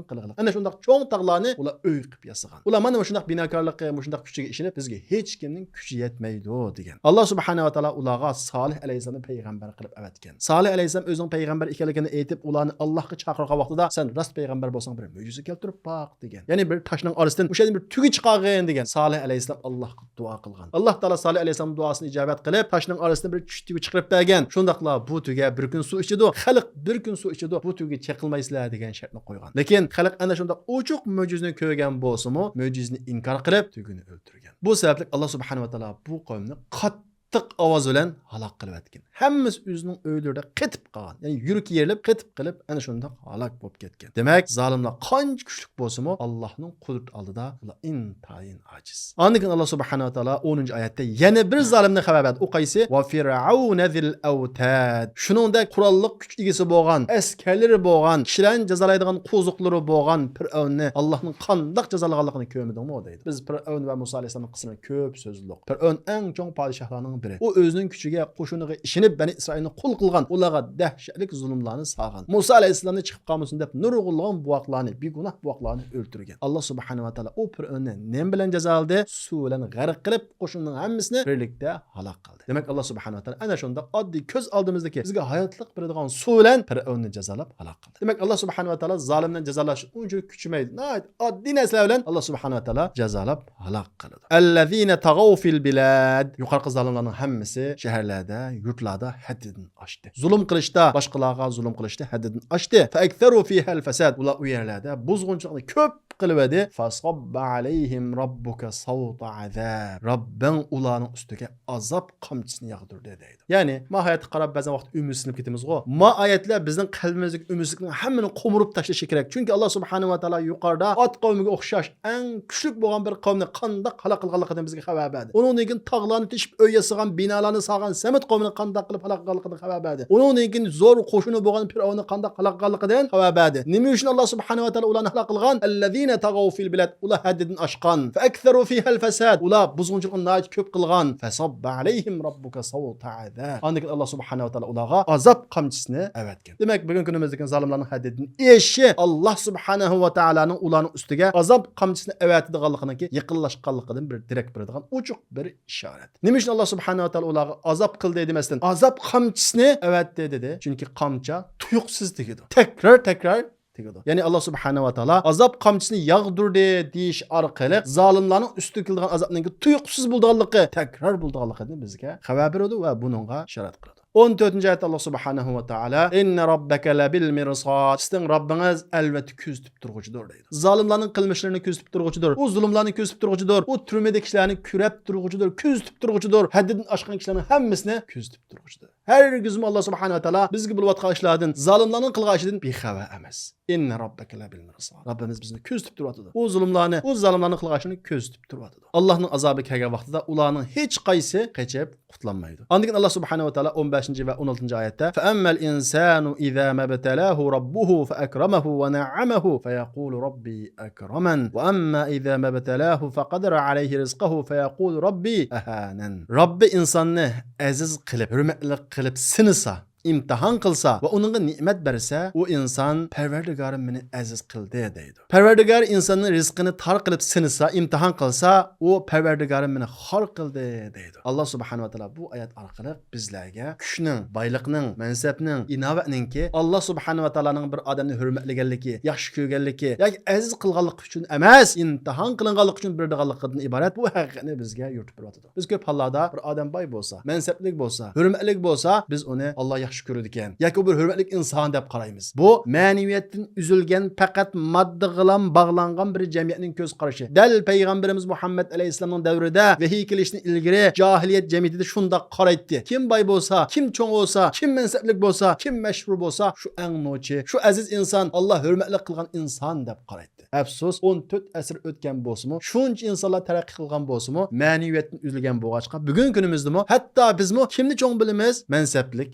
قېلىغلىق. ئەنە شۇنداق چوڭ تاغلارنى ئۇلار ئۆي قىلىپ ياسىغان. ئۇلار مانا مۇشۇنداق بىناكارلىقى، مۇشۇنداق كۈچىگە ئىشىنىپ، بىزگە ھېچكىمنىڭ كۈچى يەتمەيدۇ دېگەن. ئاللا سۇبھانەھۇ ۋە تائالا ئۇلارغا سالىھ ئەلەيھىسسالامنى پەيغەمبەر قىلىپ ئەۋەتكەن. سالىھ ئەلەيھىسسالام ئۆزىنىڭ پەيغەمبەر ئىكەنلىكىنى ئېيتىپ، ئۇلارنى ئاللاھقا چاقىرغان ۋاقتىدا، سەن راست پەيغەمبەر بولساڭ، بىر مۆجىزە كەلتۈرۈپ باق دېگەن. يەنى بىر تاشنىڭ ئارىسىدىن ئوشۇ يەردىن بىر تۆگە چىقارغىن دېگەن. سالىھ ئەلەيھىسسالام ئاللاھقا دۇئا قىلغان. ئاللاھ تائالا سالىھ ئەلەيھىسسالامنىڭ دۇئاسىنى ئىجابەت قىلىپ، تاشنىڭ ئارىسىدىن بىر چۈش تۆگە چىقىرىپ بەرگەن. شۇنداقلا بۇ تۆگە بىر كۈن سۇ ئىچىدۇ، خەلق بىر كۈن سۇ ئىچىدۇ، بۇ تۆگىگە چېقىلمايسىلەر دېگەن شەرتنى قويغان. لېكىن خەلق ئەنە شۇنداق ئوچۇق مۆجىزىنى كۆرگەن بولسىمۇ، مۆجىزىنى ئىنكار قىلىپ، تۆگىنى ئۆلتۈرگەن. بۇ سەۋەبلىك ئاللا سۇبھانەھۇ ۋە تائالا بۇ قەۋمنى قاتتىق ئاۋاز بىلەن ھالاك قىلىۋەتكەن. ھەممىسى ئۆزىنىڭ ئۆيلىرىدە قېتىپ قالغان. يەنى يۈرىكى يېرىلىپ، قېتىپ قېلىپ، ئەنە شۇنداق ھالاك بولۇپ كەتكەن. دېمەك، زالىملار قانچە كۈچلۈك بولسىمۇ، ئاللاھنىڭ قۇدرىتى ئالدىدا ئۇلار ئىنتايىن ئاجىز. ئاندىن كېيىن ئاللا سۇبھانەھۇ ۋە تائالا ئونىنچى ئايەتتە يەنە بىر زالىمنى خەۋەر بەردى. ئۇ قايسى؟ ۋە فىرئەۋنە زىل ئەۋتەد. شۇنىڭدەك قوراللىق كۈچ ئىگىسى بولغان، ئەسكەرلىرى بولغان، كىشىلەرنى جازالايدىغان قوزۇقلىرى بولغان پىرئەۋننى ئاللاھنىڭ قانداق جازالىغانلىقىنى كۆرمىدىڭمۇ دەيدۇ. بىز پىرئەۋن ۋە مۇسا ئەلەيھىسسالامنىڭ قىسسىسىنى كۆپ سۆزلىدۇق. پىرئەۋن ئەڭ چوڭ پادىشاھلارنىڭ بىرى. ئۇ ئۆزىنىڭ كۈچىگە، قوشۇنىغا ئىشىنىپ، بەنى ئىسرائىلنى قۇل قىلغان، ئۇلارغا دەھشەتلىك زۇلۇملارنى سالغان. مۇسا ئەلەيھىسسالامنى چىقىپ قالمىسۇن دەپ نۇرغۇنلىغان بوۋاقلارنى، بىگۇناھ بوۋاقلارنى ئۆلتۈرگەن. ئاللا سۇبھانەھۇ ۋە تائالا ئۇ پىرئەۋننى نېمە بىلەن جازالىدى؟ سۇ بىلەن غەرق قىلىپ، قوشۇنىنىڭ ھەممىسىنى بىرلىكتە ھالاك قىلدى. دېمەك، ئاللا سۇبھانەھۇ ۋە تائالا ئەنە شۇنداق ئاددىي كۆز ئالدىمىزدىكى بىزگە ھاياتلىق بېرىدىغان سۇ بىلەن پىرئەۋننى جازالاپ ھالاك قىلدى. دېمەك، ئاللا سۇبھانەھۇ ۋە تائالا زالىمنى جازالاش ئۇنچىلىك كۈچىمەيدۇ. ناھايىتى ئاددىي نەرسىلەر بىلەن ئاللا سۇبھانەھۇ ۋە تائالا جازالاپ ھالاك قىلىدۇ. ئەللەزىنە تاغاۋ فىل بىلاد. يۇقىرىقى زالىملارنىڭ ھەممىسى شەھەرلەردە، يۇرتلاردا ھەددىدىن ئاشتى. زۇلۇم قىلىشتا، باشقىلارغا زۇلۇم قىلىشتا ھەددىدىن ئاشتى. فەئەكسەرۇ فىھەل فەساد. ئۇلار ئۇ يەرلەردە بۇزغۇنچىلىقنى كۆپ قىلىۋەردى. فەسەببە ئەلەيھىم رەببۇكە سەۋتە ئەزاب. رەببىڭ ئۇلارنىڭ ئۈستىگە ئازاب قامچىسىنى ياغدۇردى دەيدۇ. يەنى، ما ھاياتقا قاراپ بەزەن ۋاقىت ئۈمىدسىزلىنىپ كېتىمىزغۇ. ما ئايەتلەر بىزنىڭ قەلبىمىزدىكى ئۈمىدسىزلىكنىڭ ھەممىنى قومۇرۇپ تاشلىشى كېرەك. چۈنكى ئاللا سۇبھانەھۇ ۋە تائالا يۇقىرىدا ئات قەۋمىگە ئوخشاش ئەڭ كۈچلۈك بولغان بىر قەۋمنى قانداق ھالاك قىلغانلىقىدىن بىزگە خەۋەر بەردى. ئۇنىڭدىن كېيىن تاغلارنى تېشىپ ئۆي ياسىغان، بىنالارنى سالغان سەمۇد قەۋمىنى قانداق قىلىپ ھالاك قىلغانلىقىدىن خەۋەر بەردى. ئۇنىڭدىن كېيىن زور قوشۇنى بولغان پىرئەۋننى قانداق ھالاك قىلغانلىقىدىن خەۋەر بەردى. نېمە ئۈچۈن ئاللا سۇبھانەھۇ ۋە تائالا ئۇلارنى ھالاك قىلغان؟ ئەللەزىنە تاغاۋ فىل بىلاد. ئۇلار ھەددىدىن ئاشقان. فەئەكسەرۇ فىھەل فەساد. ئۇلار بۇزغۇنچىلىقنى ناھايىتى كۆپ قىلغان. فەسەببە ئەلەيھىم رەببۇكە سەۋتە ئەزاب. ئاندىن كېيىن ئاللا سۇبھانەھۇ ۋە تائالا ئۇلارغا ئازاب قامچىسىنى ئەۋەتكەن. دېمەك، بۈگۈنكى كۈنىمىزدىكى زالىملارنىڭ ھەددىدىن ئېشىشى، ئاللا سۇبھانەھۇ ۋە تائالانىڭ ئۇلارنىڭ ئۈستىگە ئازاب قامچىسىنى ئەۋەتىدىغانلىقىنىڭكى يېقىنلاشقانلىقىدىن بىر دېرەك بېرىدىغان ئوچۇق بىر ئىشارەت. نېمە ئۈچۈن ئاللا سۇبھانەھۇ ۋە تائالا ئۇلارغا ئازاب قىلدى دېمەستىن، ئازاب قامچىسىنى ئەۋەتتى دېدى؟ چۈنكى قامچا تۇيۇقسىز تېگىدۇ. تەكرار، تەكرار تېگىدۇ. يەنى ئاللا سۇبھانەھۇ ۋە تائالا ئازاب قامچىسىنى ياغدۇردى دېيىش ئارقىلىق زالىملارنىڭ ئۈستىگە كېلىدىغان ئازابنىڭكى تۇيۇقسىز بولىدىغانلىقى، تەكرار بولىدىغانلىقىدىن بىزگە خەۋەر بېرىدۇ ۋە بۇنىڭغا ئىشارەت قىلىدۇ. ئون تۆتىنچى ئايەتتە ئاللا سۇبھانەھۇ ۋە تائالا، ئىننە رەببەكە لەبىل مىرساد. سىزنىڭ رەببىڭىز ئەلۋەتتە كۆزىتىپ تۇرغۇچىدۇر دەيدۇ. زالىملارنىڭ قىلمىشلىرىنى كۆزىتىپ تۇرغۇچىدۇر. ئۇ زۇلۇملارنى كۆزىتىپ تۇرغۇچىدۇر. ئۇ تۈرمىدە كىشىلەرنى كۆرەپ تۇرغۇچىدۇر. كۆزىتىپ تۇرغۇچىدۇر. ھەددىدىن ئاشقان كىشىلەرنىڭ ھەممىسىنى كۆزىتىپ تۇرغۇچىدۇر. ھەرگىزمۇ ئاللا سۇبھانەھۇ ۋە تائالا بىزگە بولۇۋاتقان ئىشلاردىن، زالىملارنىڭ قىلغان ئىشىدىن بىخەۋەر ئەمەس. ئىننە رەببەكە لەبىل مىرساد. رەببىمىز بىزنى كۆزىتىپ تۇرۇۋاتىدۇ. ئۇ زۇلۇملارنى، ئۇ زالىملارنىڭ قىلغان ئىشىنى كۆزىتىپ تۇرۇۋاتىدۇ. ئاللانىڭ ئازابى كەلگەن ۋاقتىدا ئۇلارنىڭ ھېچقايسى قېچىپ قۇتۇلالمايدۇ. ئاندىن كېيىن ئاللا سۇبھانەھۇ ۋە تائالا ئون بەشىنچى ۋە ئون ئالتىنچى ئايەتتە، فەئەممەل ئىنسانۇ ئىزا مەبتەلاھۇ رەببۇھۇ فەئەكرەمەھۇ ۋە نەئەمەھۇ فەيەقۇلۇ رەببى ئەكرەمەن. ۋە ئەمما ئىزا مەبتەلاھۇ فەقەدەرە ئەلەيھى رىزقەھۇ فەيەقۇلۇ رەببى ئەھانەن. رەببى ئىنساننى ئەزىز قىلىپ، ھۆرمەتلىك قىلىپ سىنىسا، ئىمتىھان قىلسا ۋە ئۇنىڭغا نېمەت بەرسە، ئۇ ئىنسان پەرۋەردىگارىم مېنى ئەزىز قىلدى دەيدۇ. پەرۋەردىگار ئىنساننىڭ رىزقىنى تار قىلىپ سىنىسا، ئىمتىھان قىلسا، ئۇ پەرۋەردىگارىم مېنى خار قىلدى دەيدۇ. ئاللا سۇبھانەھۇ ۋە تائالا بۇ ئايەت ئارقىلىق بىزلەرگە كۈچنىڭ، بايلىقنىڭ، مەنسەپنىڭ، ئىناۋەتنىڭكى ئاللا سۇبھانەھۇ ۋە تائالانىڭ بىر ئادەمنى ھۆرمەتلىگەنلىكى، ياخشى كۆرگەنلىكى ياكى ئەزىز قىلغانلىقى ئۈچۈن ئەمەس، ئىمتىھان قىلىنغانلىقى ئۈچۈن بېرىدىغانلىقىدىن ئىبارەت بۇ ھەقىقەتنى بىزگە يورۇتۇپ بېرىۋاتىدۇ. بىز كۆپ ھاللاردا بىر ئادەم باي بولسا، مەنسەپلىك بولسا، ھۆرمەتلىك بولسا، بىز ئۇنى ئاللا ياخشى كۆرىدىكەن ياكى ئۇ بىر ھۆرمەتلىك ئىنسان دەپ قارايمىز. بۇ مەنىۋىيەتتىن ئۈزۈلگەن، پەقەت ماددىغىلا باغلانغان بىر جەمئىيەتنىڭ كۆز قارىشى. دەل پەيغەمبىرىمىز مۇھەممەد ئەلەيھىسسالامنىڭ دەۋرىدە ۋەھىي كېلىشتىن ئىلگىرى جاھىلىيەت جەمئىيىتىدە شۇنداق قارايتتى. كىم باي بولسا، كىم چوڭ بولسا، كىم مەنسەپلىك بولسا، كىم مەشھۇر بولسا، شۇ ئەڭ نوچى، شۇ ئەزىز ئىنسان، ئاللا ھۆرمەتلىك قىلغان ئىنسان دەپ قارايتتى. ئەپسۇس، ئون تۆت ئەسىر ئۆتكەن بولسىمۇ، شۇنچە ئىنسانلار تەرەققىي قىلغان بولسىمۇ، مەنىۋىيەتتىن ئۈزۈلگەن بولغاچقا، بۈگۈنكى كۈنىمىزدىمۇ ھەتتا بىزمۇ كىمنى چوڭ بىلىمىز؟ مەنسەپلىك،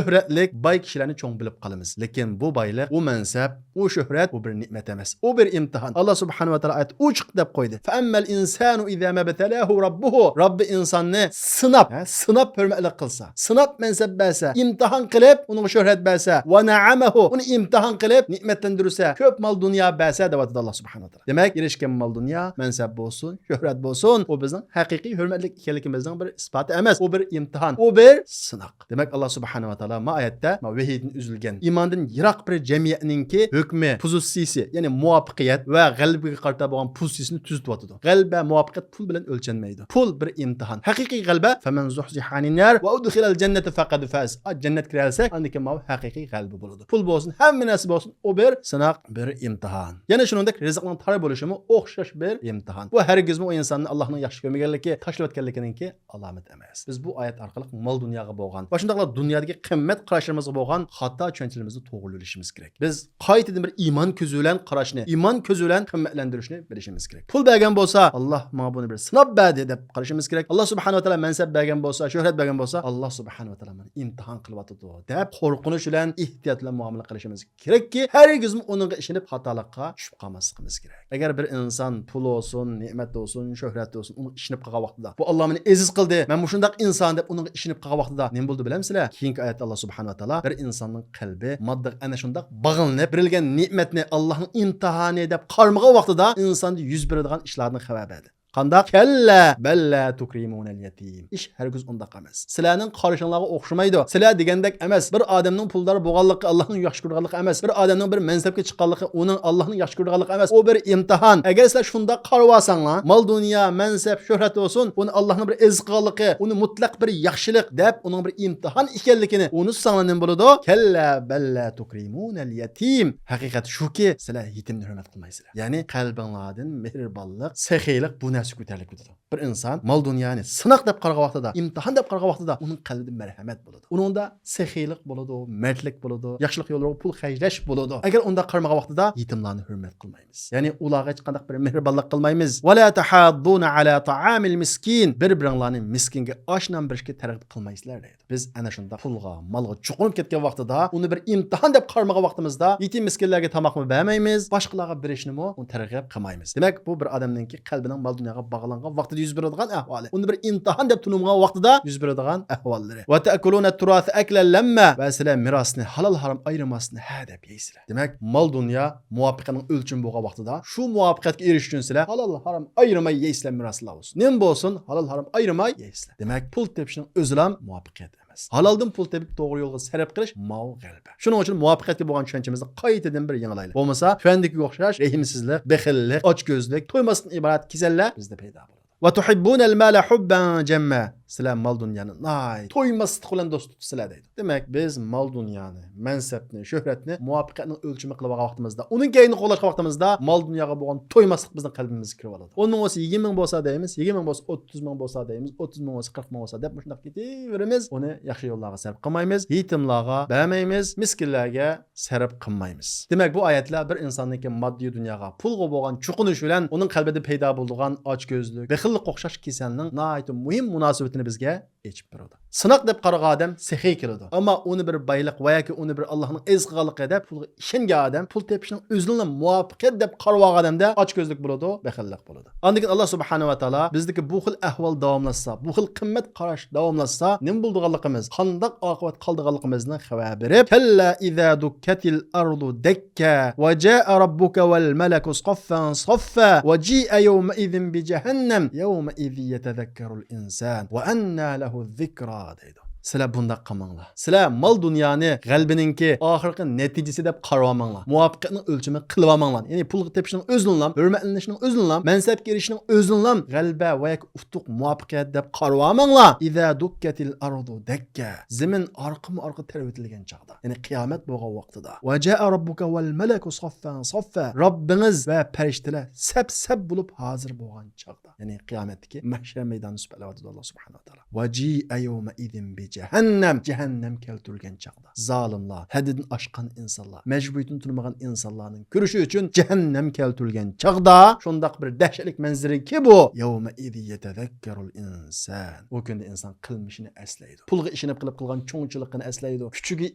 شۆھرەتلىك، باي كىشىلەرنى چوڭ بىلىپ قالىمىز. لېكىن بۇ بايلىق، ئۇ مەنسەپ، ئۇ شۆھرەت، ئۇ بىر نېمەت ئەمەس. ئۇ بىر ئىمتىھان. ئاللا سۇبھانەھۇ ۋە تائالا ئايەت ئوچۇق دەپ قويدى. فَأَمَّا الْإِنسَانُ إِذَا مَا ابْتَلَاهُ رَبُّهُ. رەببى ئىنساننى سىناپ، ھە، سىناپ ھۆرمەتلىك قىلسا، سىناپ مەنسەپ بەرسە، ئىمتىھان قىلىپ، ئۇنىڭغا شۆھرەت بەرسە، وَنَعَّمَهُ، ئۇنى ئىمتىھان قىلىپ، نېمەتلەندۈرسە، كۆپ مال دۇنيا بەرسە، دەۋاتىدۇ ئاللا سۇبھانەھۇ ۋە تائالا. دېمەك، ئېرىشكەن مال دۇنيا، مەنسەپ بولسۇن، شۆھرەت بولسۇن، ئۇ بىزنىڭ ھەقىقىي ھۆرمەتلىك ئىكەنلىكىمىزنىڭ بىر ئىسپاتى ئەمەس. ئۇ بىر ئىمتىھان، ئۇ بىر سىناق. دېمەك، ئاللا سۇبھانەھۇ ۋە تائالا ما ئايەتتە، ما ۋەھىيدىن ئۈزۈلگەن، ئىماندىن يىراق بىر جەمئىيەتنىڭكى ھۆكمى، پوزىتسىيىسى، يەنى مۇۋەپپەقىيەت ۋە غەلىبىگە قارىتا بولغان پوزىتسىيىسىنى تۈزىتىۋاتىدۇ. غەلىبە، مۇۋەپپەقىيەت پۇل بىلەن ئۆلچەنمەيدۇ. پۇل بىر ئىمتىھان. ھەقىقىي غەلىبە، فَمَنْ زُحْزِحَ عَنِ النَّارِ وَأُدْخِلَ الْجَنَّةَ فَقَدْ فَازَ. ئا، جەننەتكە كىرەلسەك، ئاندىن كېيىن ماۋۇ ھەقىقىي غەلىبە بولىدۇ. پۇل بولسۇن، ھەممە نەرسە بولسۇن، ئۇ بىر سىناق، بىر ئىمتىھان. يەنە شۇنىڭدەك رىزىقنىڭ تار بولۇشىمۇ ئوخشاش بىر ئىمتىھان. بۇ ھەرگىزمۇ ئۇ ئىنساننى ئاللانىڭ ياخشى كۆرمىگەنلىكى، تاشلىۋەتكەنلىكىنىڭكى ئالامىتى ئەمەس. بىز بۇ ئايەت ئارقىلىق مال دۇنياغا بولغان ۋە شۇنداقلا دۇنيادىكى قىممەت قاراشلىرىمىزغا بولغان خاتا چۈشەنچىلىرىمىزنى توغرىلىۋېلىشىمىز كېرەك. بىز قايتىدىن بىر ئىمان كۆزى بىلەن قاراشنى، ئىمان كۆزى بىلەن قىممەتلەندۈرۈشنى بىلىشىمىز كېرەك. پۇل بەرگەن بولسا، ئاللا ماڭا بۇنى بىر سىناپ بەردى دەپ قارىشىمىز كېرەك. ئاللا سۇبھانەھۇ ۋە تائالا مەنسەپ بەرگەن بولسا، شۆھرەت بەرگەن بولسا، ئاللا سۇبھانەھۇ ۋە تائالا مېنى ئىمتىھان قىلىۋاتىدۇ دەپ قورقۇنچ بىلەن، ئېھتىيات بىلەن مۇئامىلە قىلىشىمىز كېرەككى، ھەرگىزمۇ ئۇنىڭغا ئىشىنىپ خاتالىققا چۈشۈپ قالماسلىقىمىز كېرەك. ئەگەر بىر ئىنسان پۇل بولسۇن، نېمەت بولسۇن، شۆھرەت بولسۇن، ئۇنىڭغا ئىشىنىپ قالغان ۋاقتىدا، بۇ ئاللا مېنى ئەزىز قىلدى، مەن مۇشۇنداق ئىنسان دەپ ئۇنىڭغا ئىشىنىپ قالغان ۋاقتىدا نېمە بولىدۇ بىلەمسىلەر؟ كېيىنكى ئايەتتە ئاللا سۇبھانەھۇ ۋە تائالا بىر ئىنساننىڭ قەلبى ماددىغا ئەنە شۇنداق باغلىنىپ، بېرىلگەن نېمەتنى ئاللانىڭ ئىمتىھانى دەپ قارىمىغان ۋاقتىدا ئىنساندا يۈز بېرىدىغان ئىشلاردىن خەۋەر بەردى. قانداق؟ كەللا بەللا تۇكرىمۇنەل يەتىم. ئىش ھەرگىز ئۇنداق ئەمەس. سىلەرنىڭ قارىشىڭلارغا ئوخشىمايدۇ. سىلەر دېگەندەك ئەمەس. بىر ئادەمنىڭ پۇلدار بولغانلىقى، ئاللانىڭ ياخشى كۆرىدىغانلىقى ئەمەس. بىر ئادەمنىڭ بىر مەنسەپكە چىققانلىقى، ئۇنىڭ ئاللانىڭ ياخشى كۆرىدىغانلىقى ئەمەس. ئۇ بىر ئىمتىھان. ئەگەر سىلەر شۇنداق قارىۋالساڭلار، مال دۇنيا، مەنسەپ، شۆھرەت بولسۇن، ئۇنى ئاللانىڭ بىر ئەزىز قىلغانلىقى، ئۇنى مۇتلەق بىر ياخشىلىق دەپ، ئۇنىڭ بىر ئىمتىھان ئىكەنلىكىنى ئۇنتۇساڭلار نېمە بولىدۇ؟ كەللا بەللا تۇكرىمۇنەل يەتىم. ھەقىقەت شۇكى، سىلەر يېتىمنى ھۆرمەت قىلمايسىلەر. يەنى قەلبىڭلاردىن مېھرىبانلىق، سېخىيلىق بۇ نەرسە كۆتەرىلىپ كېتىدۇ. بىر ئىنسان مال دۇنيانى سىناق دەپ قارىغان ۋاقتىدا، ئىمتىھان دەپ قارىغان ۋاقتىدا ئۇنىڭ قەلبىدە مەرھەمەت بولىدۇ. ئۇنىڭدا سېخىيلىق بولىدۇ، مەردلىك بولىدۇ، ياخشىلىق يوللىرىغا پۇل خەجلەش بولىدۇ. ئەگەر ئۇنداق قارىمىغان ۋاقتىدا يېتىملارنى ھۆرمەت قىلمايمىز. يەنى ئۇلارغا ھېچقانداق بىر مېھرىبانلىق قىلمايمىز. ۋەلا تەھاضزۇنە ئەلا تائامىل مىسكىن. بىر-بىرىڭلارنى مىسكىنگە ئاش-نان بېرىشكە تەرغىب قىلمايسىلەر دەيدۇ. بىز ئەنە شۇنداق پۇلغا، مالغا چوقۇنۇپ كەتكەن ۋاقتىدا، ئۇنى بىر ئىمتىھان دەپ قارىمىغان ۋاقتىمىزدا، يېتىم مىسكىنلەرگە تاماقمۇ بەرمەيمىز، باشقىلارغا بېرىشنىمۇ ئۇنى تەرغىب قىلمايمىز. دېمەك، بۇ بىر ئادەمنىڭكى قەلبىنىڭ مال دۇنياغا باغلانغان ۋاقتىدا يۈز بېرىدىغان ئەھۋالى. ئۇنى بىر ئىمتىھان دەپ تونۇمىغان ۋاقتىدا يۈز بېرىدىغان ئەھۋاللىرى. ۋە تەئكۇلۇنەت تۇراسە ئەكلەن لەمما. ۋە سىلەر مىراسنى ھالال ھارام ئايرىماستىن ھە دەپ يەيسىلەر. دېمەك، مال دۇنيا مۇۋەپپەقىيەتنىڭ ئۆلچىمى بولغان ۋاقتىدا، شۇ مۇۋەپپەقىيەتكە ئېرىشىش ئۈچۈن سىلەر ھالال ھارام ئايرىماي يەيسىلەر، مىراسلار بولسۇن. نېمە بولسۇن، ھالال ھارام ئايرىماي يەيسىلەر. دېمەك، پۇل تېپىشنىڭ ئۆزىلا مۇۋەپپەقىيەت ئەمەس. ھالالدىن پۇل تېپىپ، توغرا يولغا سەرپ قىلىش ماۋۇ غەلىبە. شۇنىڭ ئۈچۈن مۇۋەپپەقىيەتكە بولغان چۈشەنچىمىزنى قايتىدىن بىر يېڭىلايلى. بولمىسا، تۆۋەندىكىگە ئوخشاش رەھىمسىزلىك، بېخىللىق، ئاچكۆزلۈك، تويماسلىقتىن ئىبارەت كېسەللەر بىزدە پەيدا بولىدۇ. ۋە تۇھىببۇنەل مالە ھۇببەن جەمما. سىلەر مال دۇنيانى ناھايىتى تويماسلىق بىلەن دوست تۇتىسىلەر دەيدۇ. دېمەك، بىز مال دۇنيانى، مەنسەپنى، شۆھرەتنى مۇۋەپپەقىيەتنىڭ ئۆلچىمى قىلىۋالغان ۋاقتىمىزدا، ئۇنىڭ كەينىنى قوغلاشقان ۋاقتىمىزدا مال دۇنياغا بولغان تويماسلىق بىزنىڭ قەلبىمىزگە كىرىۋالىدۇ. ئون مىڭ بولسا يىگىرمە مىڭ بولسا دەيمىز، يىگىرمە مىڭ بولسا ئوتتۇز مىڭ بولسا دەيمىز، ئوتتۇز مىڭ بولسا قىرىق مىڭ بولسا دەپ مۇشۇنداق كېتىۋېرىمىز. ئۇنى ياخشى يوللارغا سەرپ قىلمايمىز، يېتىملارغا بەرمەيمىز، مىسكىنلەرگە سەرپ قىلمايمىز. دېمەك، بۇ ئايەتلەر بىر ئىنساننىڭكى ماددىي دۇنياغا، پۇلغا بولغان چوقۇنۇش بىلەن ئۇنىڭ قەلبىدە پەيدا بولىدىغان ئاچكۆزلۈك، بېخىللىققا ئوخشاش كېسەلنىڭ ناھايىتى مۇھىم مۇناسىۋىتىنى بىزگە ئېچىپ بېرىدۇ. سىناق دەپ قارىغان ئادەم سېخىي كېلىدۇ. ئەمما ئۇنى بىر بايلىق ۋە ياكى ئۇنى بىر ئاللاھنىڭ ئەزىز قىلغانلىقى دەپ پۇلغا ئىشەنگەن ئادەم پۇل تېپىشنىڭ ئۆزىنىلا مۇۋەپپەقىيەت دەپ قارىۋالغان ئادەمدە ئاچكۆزلۈك بولىدۇ، بېخىللىق بولىدۇ. ئاندىن كېيىن ئاللا سۇبھانەھۇ ۋە تائالا بىزدىكى بۇ خىل ئەھۋال داۋاملاشسا، بۇ خىل قىممەت قاراش داۋاملاشسا، نېمە بولىدىغانلىقىمىز، قانداق ئاقىۋەت قالىدىغانلىقىمىزنى خەۋەر بېرىپ، كەللا ئىزا دۇككەتىل ئەرزۇ دەككا ۋە جائە رەببۇكە ۋەل مەلەكۇ سەففەن سەففا ۋە جىئە يەۋمەئىزىن بىجەھەننەم يەۋمەئىزىن يەتەزەككەرۇل ئىنسان ۋە ئەننە لەھۇ زىكرا دەيدۇ. سىلەر بۇنداق قىلماڭلار. سىلەر مال دۇنيانى غەلىبىنىڭكى ئاخىرقى نەتىجىسى دەپ قارىۋالماڭلار. مۇۋەپپەقىيەتنىڭ ئۆلچىمى قىلىۋالماڭلار. يەنى پۇل تېپىشنىڭ ئۆزىنىلا، ھۆرمەتلىنىشنىڭ ئۆزىنىلا، مەنسەپكە ئېرىشىشنىڭ ئۆزىنىلا غەلىبە ۋە ياكى ئۇتۇق، مۇۋەپپەقىيەت دەپ قارىۋالماڭلار. ئىزا دۇككەتىل ئەرزۇ دەككا. زېمىن ئارقىمۇئارقا تەۋرىتىلگەن چاغدا، يەنى قىيامەت بولغان ۋاقتىدا، ۋە جائە رەببۇكە ۋەل مەلەكۇ سەففەن سەففا، رەببىڭىز ۋە پەرىشتىلەر سەپ-سەپ بولۇپ ھازىر بولغان چاغدا، يەنى قىيامەتتىكى مەھشەر مەيدانى سۈپەتلەۋاتىدۇ ئاللا سۇبھانەھۇ ۋە تائالا. ۋە جىئە يەۋمەئىزىن بى جەھەننەم، جەھەننەم كەلتۈرۈلگەن چاغدا، زالىملار، ھەددىدىن ئاشقان ئىنسانلار، مەجبۇرىيىتىنى تونۇمىغان ئىنسانلارنىڭ كۆرۈشى ئۈچۈن جەھەننەم كەلتۈرۈلگەن چاغدا، شۇنداق بىر دەھشەتلىك مەنزىرىكى بۇ. يومئذ يتذكر الإنسان. ئۇ كۈندە ئىنسان قىلمىشىنى ئەسلەيدۇ. پۇلغا ئىشىنىپ قىلىپ قىلغان چوڭچىلىقىنى ئەسلەيدۇ. كۈچىگە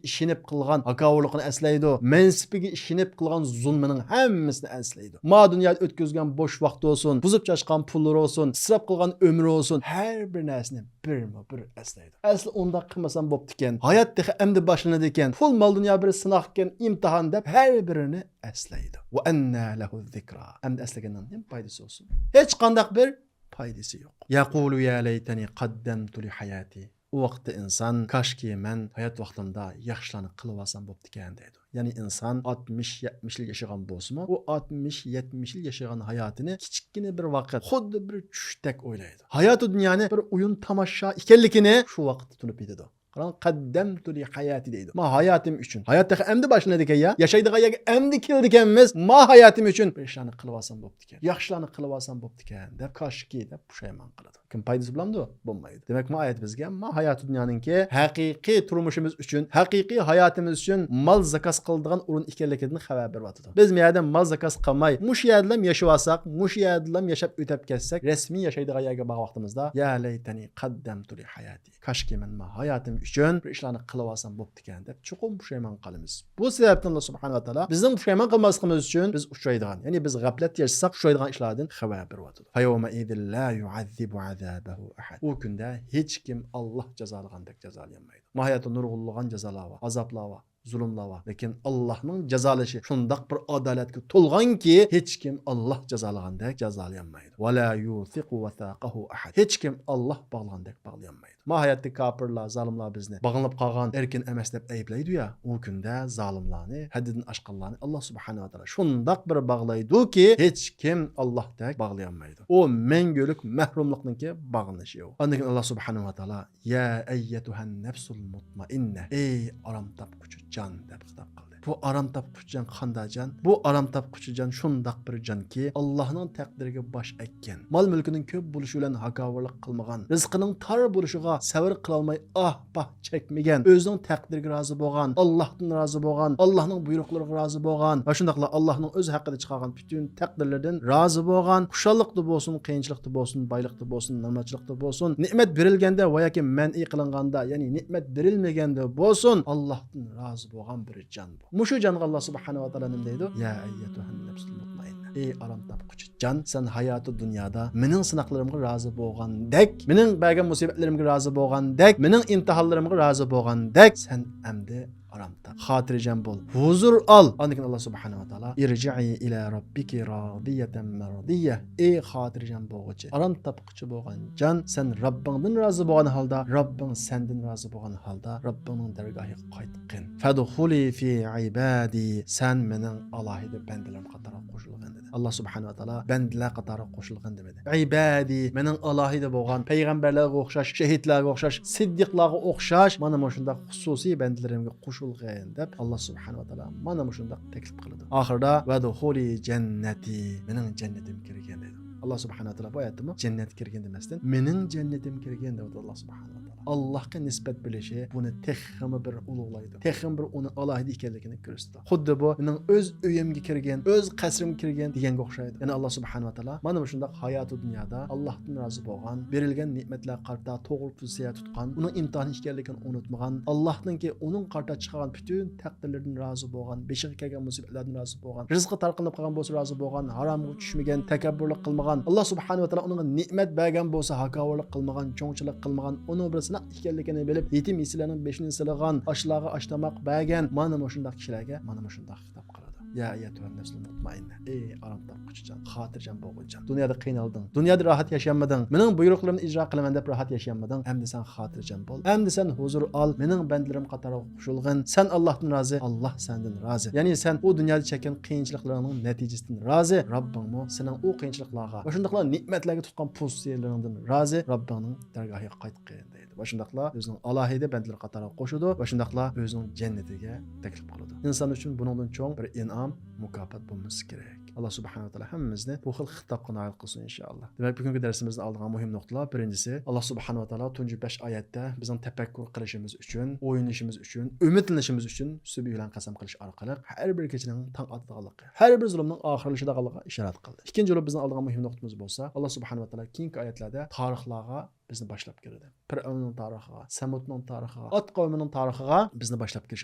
ئىشىنىپ قىلغان ھاكاۋۇرلۇقىنى ئەسلەيدۇ. مەنسىپىگە ئىشىنىپ قىلغان زۇلمىنىڭ ھەممىسىنى ئەسلەيدۇ. ما دۇنيادا ئۆتكۈزگەن بوش ۋاقتى بولسۇن، بۇزۇپ چاچقان پۇللىرى بولسۇن، ئىسراپ قىلغان ئۆمرى بولسۇن، ھەر بىر نەرسىنى بىرمۇ بىر ئەسلەيدۇ. ئەسلى ئۇنداق قىلمىسام بوپتىكەن، ھايات تېخى ئەمدى باشلىنىدىكەن، پۇل مال دۇنيا بىر سىناقكەن، ئىمتىھان دەپ ھەر بىرىنى ئەسلەيدۇ. وأنى له الذكرى. ئەمدى ئەسلىگەننىڭ نېمە پايدىسى بولسۇن؟ ھېچقانداق بىر پايدىسى يوق. يقول يا ليتني قدمت لحياتي. ئۇ ۋاقىتتا ئىنسان، كاشكى مەن ھايات ۋاقتىمدا ياخشىلارنى قىلىۋالسام بوپتىكەن دەيدۇ. يەنى ئىنسان ئاتمىش، يەتمىش يىل ياشىغان بولسىمۇ، ئۇ ئاتمىش، يەتمىش يىل ياشىغان ھاياتىنى كىچىككىنە بىر ۋاقىت، خۇددى بىر چۈشتەك ئويلايدۇ. ھاياتى دۇنيانى بىر ئويۇن تاماشا ئىكەنلىكىنى شۇ ۋاقىتتا تونۇپ يېتىدۇ. قاراڭ، قەددەمتۇ لىھاياتى دەيدۇ. ما ھاياتىم ئۈچۈن. ھايات تېخى ئەمدى باشلىنىدىكەن يا. ياشايدىغان يەرگە ئەمدى كېلىدىكەنمىز. ما ھاياتىم ئۈچۈن بىر ئىشلارنى قىلىۋالسام بوپتىكەن. ياخشىلارنى قىلىۋالسام بوپتىكەن دەپ، كاشكى دەپ پۇشايمان قىلىدۇ. لېكىن پايدىسى بولامدۇ؟ بولمايدۇ. دېمەك، ما ئايەت بىزگە ما ھاياتى دۇنيانىڭكى ھەقىقىي تۇرمۇشىمىز ئۈچۈن، ھەقىقىي ھاياتىمىز ئۈچۈن مال زاكاز قىلىدىغان ئورۇن ئىكەنلىكىدىن خەۋەر بېرىۋاتىدۇ. بىز ما يەردە مال زاكاز قىلماي، مۇشۇ يەردىلا ياشىۋالساق، مۇشۇ يەردىلا ياشاپ ئۆتەپ كەتسەك، رەسمىي ياشايدىغان يەرگە بارغان ۋاقتىمىزدا، يا لەيتەنى قەددەمتۇ لىھاياتى. كاشكى مەن ما ھاياتىم ئۈچۈن بىر ئىشلارنى قىلىۋالسام بوپتىكەن دەپ چوقۇم پۇشايمان قالىمىز. بۇ سەۋەبتىن ئاللا سۇبھانەھۇ ۋە تائالا بىزنىڭ پۇشايمان قىلماسلىقىمىز ئۈچۈن بىز ئۇچرايدىغان، يەنى بىز غەپلەتتە ياشىساق ئۇچرايدىغان ئىشلاردىن خەۋەر بېرىۋاتىدۇ. فيومئذ لا يعذب عذابه أحد. ئۇ كۈندە ھېچكىم ئاللا جازالىغاندەك جازالىيالمايدۇ. ما ھاياتتا نۇرغۇنلىغان جازالار بار، ئازابلار بار، زۇلۇملار بار. لېكىن ئاللانىڭ جازالىشى شۇنداق بىر ئادالەتكە تولغانكى، ھېچكىم ئاللا جازالىغاندەك جازالىيالمايدۇ. ولا يوثق وثاقه أحد. ھېچكىم ئاللا باغلىغاندەك باغلىيالمايدۇ. ما ھاياتتا كاپىرلار، زالىملار بىزنى باغلىنىپ قالغان، ئەركىن ئەمەس دەپ ئەيىبلەيدۇ يا، ئۇ كۈندە زالىملارنى، ھەددىدىن ئاشقانلارنى ئاللا سۇبھانەھۇ ۋە تائالا شۇنداق بىر باغلايدۇكى، ھېچكىم ئاللاھتەك باغلىيالمايدۇ. ئۇ مەڭگۈلۈك مەھرۇملۇقنىڭكى باغلىنىشى ئۇ. ئاندىن كېيىن ئاللا سۇبھانەھۇ ۋە تائالا، يا ئەييەتۇھەن نەپسۇل مۇتمائىننە، ئەي ئارام تاپقۇچى جان دەپ خىتاب قىلدى. بۇ ئارام تاپقۇچى جان قانداق جان؟ بۇ ئارام تاپقۇچى جان شۇنداق بىر جانكى، ئاللاھنىڭ تەقدىرىگە باش ئەگكەن، مال-مۈلكىنىڭ كۆپ بولۇشى بىلەن ھاكاۋۇرلۇق قىلمىغان، رىزقىنىڭ تار بولۇشىغا سەۋر قىلالماي ئاھ-پاھ چەكمىگەن، ئۆزىنىڭ تەقدىرىگە رازى بولغان، ئاللاھتىن رازى بولغان، ئاللاھنىڭ بۇيرۇقلىرىغا رازى بولغان ۋە شۇنداقلا ئاللاھنىڭ ئۆز ھەققىدە چىقارغان پۈتۈن تەقدىرلىرىدىن رازى بولغان، خۇشاللىقتا بولسۇن، قىيىنچىلىقتا بولسۇن، بايلىقتا بولسۇن، نامراتچىلىقتا بولسۇن، نېمەت بېرىلگەندە ۋە ياكى مەنئى قىلىنغاندا، يەنى نېمەت بېرىلمىگەندە بولسۇن، ئاللاھتىن رازى بولغان بىر جان بۇ. مۇشۇ جانغا ئاللا سۇبھانەھۇ ۋە تائالا نېمە دەيدۇ؟ يا ئەييەتۇھەن نەپسۇل مۇتمائىننە. ئەي ئارام تاپقۇچى جان، سەن ھاياتى دۇنيادا مېنىڭ سىناقلىرىمغا رازى بولغاندەك، مېنىڭ بەرگەن مۇسىبەتلىرىمگە رازى بولغاندەك، مېنىڭ ئىمتىھانلىرىمغا رازى بولغاندەك، سەن ئەمدى ئارام تاپ. خاتىرجەم بول. ھۇزۇر ئال. ئاندىن كېيىن ئاللا سۇبھانەھۇ ۋە تائالا، ارجعي إلى ربك راضية مرضية. ئەي خاتىرجەم بولغۇچى، ئارام تاپقۇچى بولغان جان، سەن رەببىڭدىن رازى بولغان ھالدا، رەببىڭ سەندىن رازى بولغان ھالدا رەببىڭنىڭ دەرگاھىغا قايتقىن. فادخلي في عبادي. سەن مېنىڭ ئالاھىدە بەندىلىرىم قاتارىغا قوشۇلغىن دېدى. ئاللا سۇبھانەھۇ ۋە تائالا بەندىلەر قاتارىغا قوشۇلغىن دېمىدى. ئىبادى، مېنىڭ ئالاھىدە بولغان پەيغەمبەرلەرگە ئوخشاش، شېھىتلەرگە ئوخشاش، سىددىقلارغا ئوخشاش، مانا مۇشۇنداق خۇسۇسىي بەندىلىرىمگە قوشۇلغىن دەپ، ئاللا سۇبھانەھۇ ۋە تائالا مانا مۇشۇنداق تەكلىپ قىلىدۇ. ئاخىرىدا، ۋەدخۇلى جەننەتى، مېنىڭ جەننىتىمگە كىرگىن دەيدۇ. ئاللا سۇبھانەھۇ ۋە تائالا بۇ ئايەتتىمۇ جەننەتكە كىرگىن دېمەستىن، مېنىڭ جەننىتىمگە كىرگىن دەۋاتىدۇ ئاللا سۇبھانەھۇ ۋە تائالا. ئاللاھقا نىسبەت بېرىشى بۇنى تېخىمۇ بىر ئۇلۇغلايدۇ. تېخىمۇ بىر ئۇنى ئالاھىدە ئىكەنلىكىنى كۆرسىتىدۇ. خۇددى بۇ مېنىڭ ئۆز ئۆيۈمگە كىرگىن، ئۆز قەسرىمگە كىرگىن دېگەنگە ئوخشايدۇ. يەنى ئاللا سۇبھانەھۇ ۋە تائالا مانا مۇشۇنداق ھاياتى دۇنيادا ئاللاھتىن رازى بولغان، بېرىلگەن نېمەتلەرگە قارىتا توغرا پوزىتسىيە تۇتقان، ئۇنىڭ ئىمتىھانى ئىكەنلىكىنى ئۇنتۇمىغان، ئاللاھنىڭكى ئۇنىڭغا قارىتا چىقارغان پۈتۈن تەقدىرلىرىدىن رازى بولغان، بېشىغا كەلگەن مۇسىبەتلەردىن رازى بولغان، رىزقى تارقىلىپ قالغان بولسا رازى بولغان، ھارامغا چۈشمىگەن، تەكەببۇرلۇق قىلمىغان، ئاللا سۇبھانەھۇ ۋە تائالا ئۇنىڭغا نېمەت بەرگەن بولسا ھاكاۋۇرلۇق قىلمىغان، چوڭچىلىق قىلمىغان، ئۇنىڭ بىر سىناق ئىكەنلىكىنى بىلىپ، يېتىم يېسىلەرنىڭ بېشىنى سىلىغان، ئاچلارغا ئاش تاماق بەرگەن، مانا مۇشۇنداق كىشىلەرگە مانا مۇشۇنداق خىتاب قىلىدۇ. يا ئەييەتۇھەن نەپسۇل مۇتمائىننە. ئەي ئارام تاپقۇچى جان، خاتىرجەم بولغۇچى جان. دۇنيادا قىينالدىڭ. دۇنيادا راھەت ياشىيالمىدىڭ. مېنىڭ بۇيرۇقلىرىمنى ئىجرا قىلىمەن دەپ راھەت ياشىيالمىدىڭ. ئەمدى سەن خاتىرجەم بول. ئەمدى سەن ھۇزۇر ئال. مېنىڭ بەندىلىرىم قاتارىغا قوشۇلغىن. سەن ئاللاھتىن رازى، ئاللاھ سەندىن رازى. يەنى سەن ئۇ دۇنيادا چەككەن قىيىنچىلىقلىرىڭنىڭ نەتىجىسىدىن رازى. رەببىڭمۇ سېنىڭ ئۇ قىيىنچىلىقلارغا ۋە شۇنداقلا نېمەتلەرگە تۇتقان پوزىتسىيەلىرىڭدىن رازى. رەببىڭنىڭ دەرگاھىغا قايتقىن دەيدۇ. ۋە شۇنداقلا ئۆزىنىڭ ئالاھىدە بەندىلىرى قاتارىغا قوشىدۇ ۋە شۇنداقلا ئۆزىنىڭ جەننىتىگە تەكلىپ قىلىدۇ. ئىنسان ئۈچۈن بۇنىڭدىن چوڭ بىر ئىنئام، مۇكاپات بولمىسا كېرەك. ئاللا سۇبھانەھۇ ۋە تائالا ھەممىمىزنى بۇ خىل خىتابقا نائىل قىلسۇن، ئىنشائاللا. دېمەك، بۈگۈنكى دەرسىمىزدە ئالىدىغان مۇھىم نۇقتىلار، بىرىنچىسى، ئاللا سۇبھانەھۇ ۋە تائالا تۇنجى بەش ئايەتتە بىزنىڭ تەپەككۇر قىلىشىمىز ئۈچۈن، ئويلىنىشىمىز ئۈچۈن، ئۈمىدلىنىشىمىز ئۈچۈن سۈبھى بىلەن قەسەم قىلىش ئارقىلىق ھەر بىر كېچىنىڭ تاڭ ئاتىدىغانلىقى، ھەر بىر زۇلۇمنىڭ ئاخىرلىشىدىغانلىقىغا ئىشارەت قىلدى. ئىككىنچى بولۇپ بىزنىڭ ئالىدىغان مۇھىم نۇقتىمىز بولسا، ئاللا سۇبھانەھۇ ۋە تائالا كېيىنكى ئايەتلەردە تارىخلارغا بىزنى باشلاپ كىردى. پىرئەۋننىڭ تارىخىغا، سەمۇدنىڭ تارىخىغا، ئات قەۋمىنىڭ تارىخىغا بىزنى باشلاپ كىرىش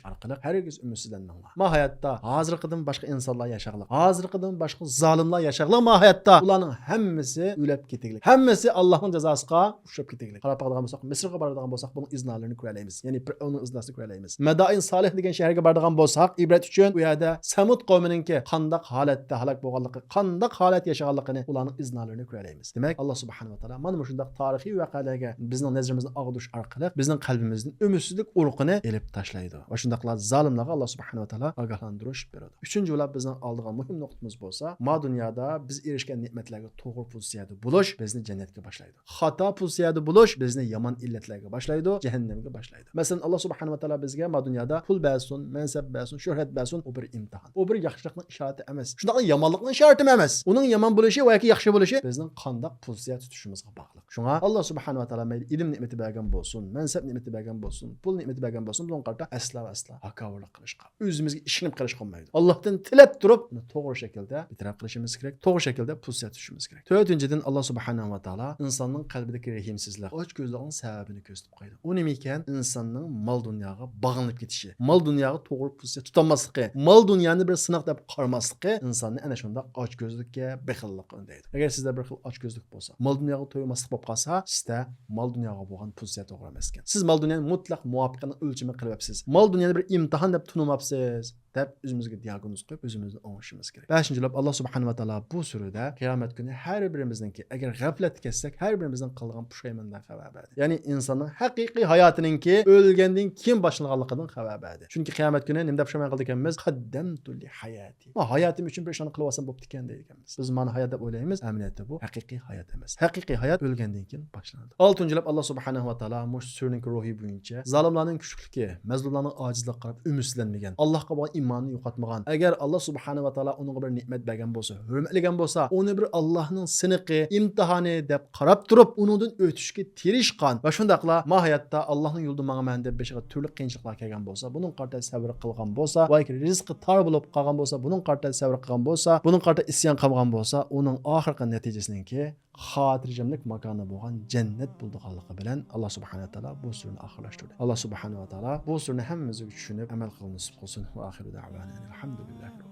ئارقىلىق ھەرگىز ئۈمىدسىزلەنمەڭلار. ماھاياتتا ھازىرقىدىن باشقا ئىنسانلار ياشاغلىق، ھازىرقىدىن باشقا زالىملار ياشاغلىق. ماھاياتتا ئۇلارنىڭ ھەممىسى ئۆلۈپ كېتىگلىك، ھەممىسى ئاللانىڭ جازاسىغا ئۇچراپ كېتىگلىك. قاراپ باقىدىغان بولساق، مىسىرغا بارىدىغان بولساق، بۇنىڭ ئىزنالىرىنى كۆرەلەيمىز. يەنى پىرئەۋننىڭ ئىزناسىنى كۆرەلەيمىز. مەدائىن سالىھ دېگەن شەھەرگە بارىدىغان بولساق، ئىبرەت ئۈچۈن، ئۇ يەردە سەمۇد قەۋمىنىڭكى قانداق ھالەتتە ھالاك بولغانلىقى، قانداق ھالەت ياشىغانلىقىنى، ئۇلارنىڭ ئىزنالىرىنى كۆرەلەيمىز. دېمەك، ئاللا سۇبھانەھۇ ۋە تائالا مانا مۇشۇنداق تارىخىي ۋەقەلەرگە بىزنىڭ نەزىرىمىزنى ئاغدۇرۇش ئارقىلىق بىزنىڭ قەلبىمىزدىن ئۈمىدسىزلىك ئۇرۇقىنى ئېلىپ تاشلايدۇ. ۋە شۇنداقلا زالىملارغا ئاللا سۇبھانەھۇ ۋە تائالا ئاگاھلاندۇرۇش بېرىدۇ. ئۈچىنچى بولۇپ بىزنىڭ ئالىدىغان مۇھىم نۇقتىمىز بولسا، ما دۇنيادا بىز ئېرىشكەن نېمەتلەرگە توغرا پوزىتسىيەدە بولۇش بىزنى جەننەتكە باشلايدۇ. خاتا پوزىتسىيەدە بولۇش بىزنى يامان ئىللەتلەرگە باشلايدۇ، جەھەننەمگە باشلايدۇ. مەسىلەن، ئاللا سۇبھانەھۇ ۋە تائالا بىزگە ما دۇنيادا پۇل بەرسۇن، مەنسەپ بەرسۇن، شۆھرەت بەرسۇن، ئۇ بىر ئىمتىھان. ئۇ بىر ياخشىلىقنىڭ ئىشارىتى ئەمەس. شۇنداقلا يامانلىقنىڭ ئىشارىتىمۇ ئەمەس. ئۇنىڭ يامان بولۇشى ۋە ياكى ياخشى بولۇشى بىزنىڭ قانداق پوزىتسىيە تۇتۇشىمىزغا باغلىق. شۇڭا ئاللا سۇبھانەھۇ ۋە تائالا مەيلى ئىلىم نېمىتى بەرگەن بولسۇن، مەنسەپ نېمىتى بەرگەن بولسۇن، پۇل نېمىتى بەرگەن بولسۇن، بۇنىڭغا قارىتا ئەسلا ۋە ئەسلا ھاكاۋۇرلۇق قىلىشقا، ئۆزىمىزگە ئىشىنىپ قېلىشقا بولمايدۇ. ئاللاھتىن تىلەپ تۇرۇپ، بۇنى توغرا شەكىلدە بىر تەرەپ قىلىشىمىز كېرەك، توغرا شەكىلدە پوزىتسىيە تۇتۇشىمىز كېرەك. تۆتىنچىدىن، ئاللا سۇبھانەھۇ ۋە تائالا ئىنساننىڭ قەلبىدىكى رەھىمسىزلىك، ئاچكۆزلۈكنىڭ سەۋەبىنى كۆرسىتىپ قويدى. ئۇ نېمە ئىكەن؟ ئىنساننىڭ مال دۇنياغا باغلىنىپ كېتىشى، مال دۇنياغا توغرا پوزىتسىيە تۇتالماسلىقى، مال دۇنيانى بىر سىناق دەپ قارىماسلىقى ئىنساننى ئەنە شۇنداق ئاچكۆزلۈككە، بېخىللىققا ئۈندەيدۇ. ئەگەر سىزدە بىر خىل ئاچكۆزلۈك بولسا، مال دۇنياغا تويماسلىق بولۇپ قالسا، سىزدە مال دۇنياغا بولغان پوزىتسىيە توغرا ئەمەس ئىكەن. سىز مال دۇنيانى مۇتلەق مۇۋەپپەقىيەتنىڭ ئۆلچىمى قىلىۋاپسىز. مال دۇنيانى بىر ئىمتىھان دەپ تونۇماپسىز، دەپ ئۆزىمىزگە دىئاگنوز قويۇپ، ئۆزىمىزنى ئوڭشىشىمىز كېرەك. بەشىنچىلەپ، ئاللا سۇبھانەھۇ ۋە تائالا بۇ سۈرىدە قىيامەت كۈنى ھەر بىرىمىزنىڭكى، ئەگەر غەپلەتتە كەتسەك، ھەر بىرىمىزنىڭ قىلغان پۇشايمىنىدىن خەۋەر بەردى. يەنى ئىنساننىڭ ھەقىقىي ھاياتىنىڭكى ئۆلگەندىن كېيىن باشلىنىدىغانلىقىدىن خەۋەر بەردى. چۈنكى قىيامەت كۈنى نېمە دەپ پۇشايمان قىلىدىكەنمىز؟ قەددەمتۇ لىھاياتى. ما ھاياتىم ئۈچۈن بىر ئىشلارنى قىلىۋالسام بوپتىكەن دەيدىكەنمىز. بىز مانا ھايات دەپ ئويلايمىز، ئەمەلىيەتتە بۇ ھەقىقىي ھايات ئەمەس. ھەقىقىي ھايات ئۆلگەندىن كېيىن باشلىنىدۇ. ئالتىنچىلەپ، ئاللا سۇبھانەھۇ ۋە تائالا مۇشۇ سۈرىنىڭكى روھى بويىچە زالىملارنىڭ كۈچلۈكلۈكى، مەزلۇملارنىڭ ئاجىزلىقىغا قاراپ ئۈمىدسىزلەنمىگەن، ئاللاھقا بولغان ئىمانىنى يوقاتمىغان، ئەگەر ئاللا سۇبھانەھۇ ۋە تائالا ئۇنىڭغا بىر نېمەت بەرگەن بولسا، ھۆرمەتلىگەن بولسا، ئۇنى بىر ئاللاھنىڭ سىنىقى، ئىمتىھانى دەپ قاراپ تۇرۇپ، ئۇنىڭدىن ئۆتۈشكە تىرىشقان ۋە شۇنداقلا ما ھاياتتا ئاللاھنىڭ يولىدا ماڭىمەن دەپ بېشىغا تۈرلۈك قىيىنچىلىقلار كەلگەن بولسا، بۇنىڭغا قارىتا سەۋر قىلغان بولسا، ۋە ياكى رىزقى تار بولۇپ قالغان بولسا، بۇنىڭغا قارىتا سەۋر قىلغان بولسا، بۇنىڭغا قارىتا ئىسيان قىلغان بولسا، ئۇنىڭ ئاخىرقى نەتىجىسىنىڭكى خاتىرجەملىك ماكانى بولغان جەننەت بولىدىغانلىقى بىلەن ئاللا سۇبھانەھۇ ۋە تائالا بۇ سۈرىنى ئاخىرلاشتۇردى. ئاللا سۇبھانەھۇ ۋە تائالا بۇ سۈرىنى ھەممىمىزگە چۈشىنىپ ئەمەل قىلغىنى نېسىپ قىلسۇن. ۋە ئاخىرۇ دەئۋانا ئەنىل ھەمدۇلىللاھى رەببىل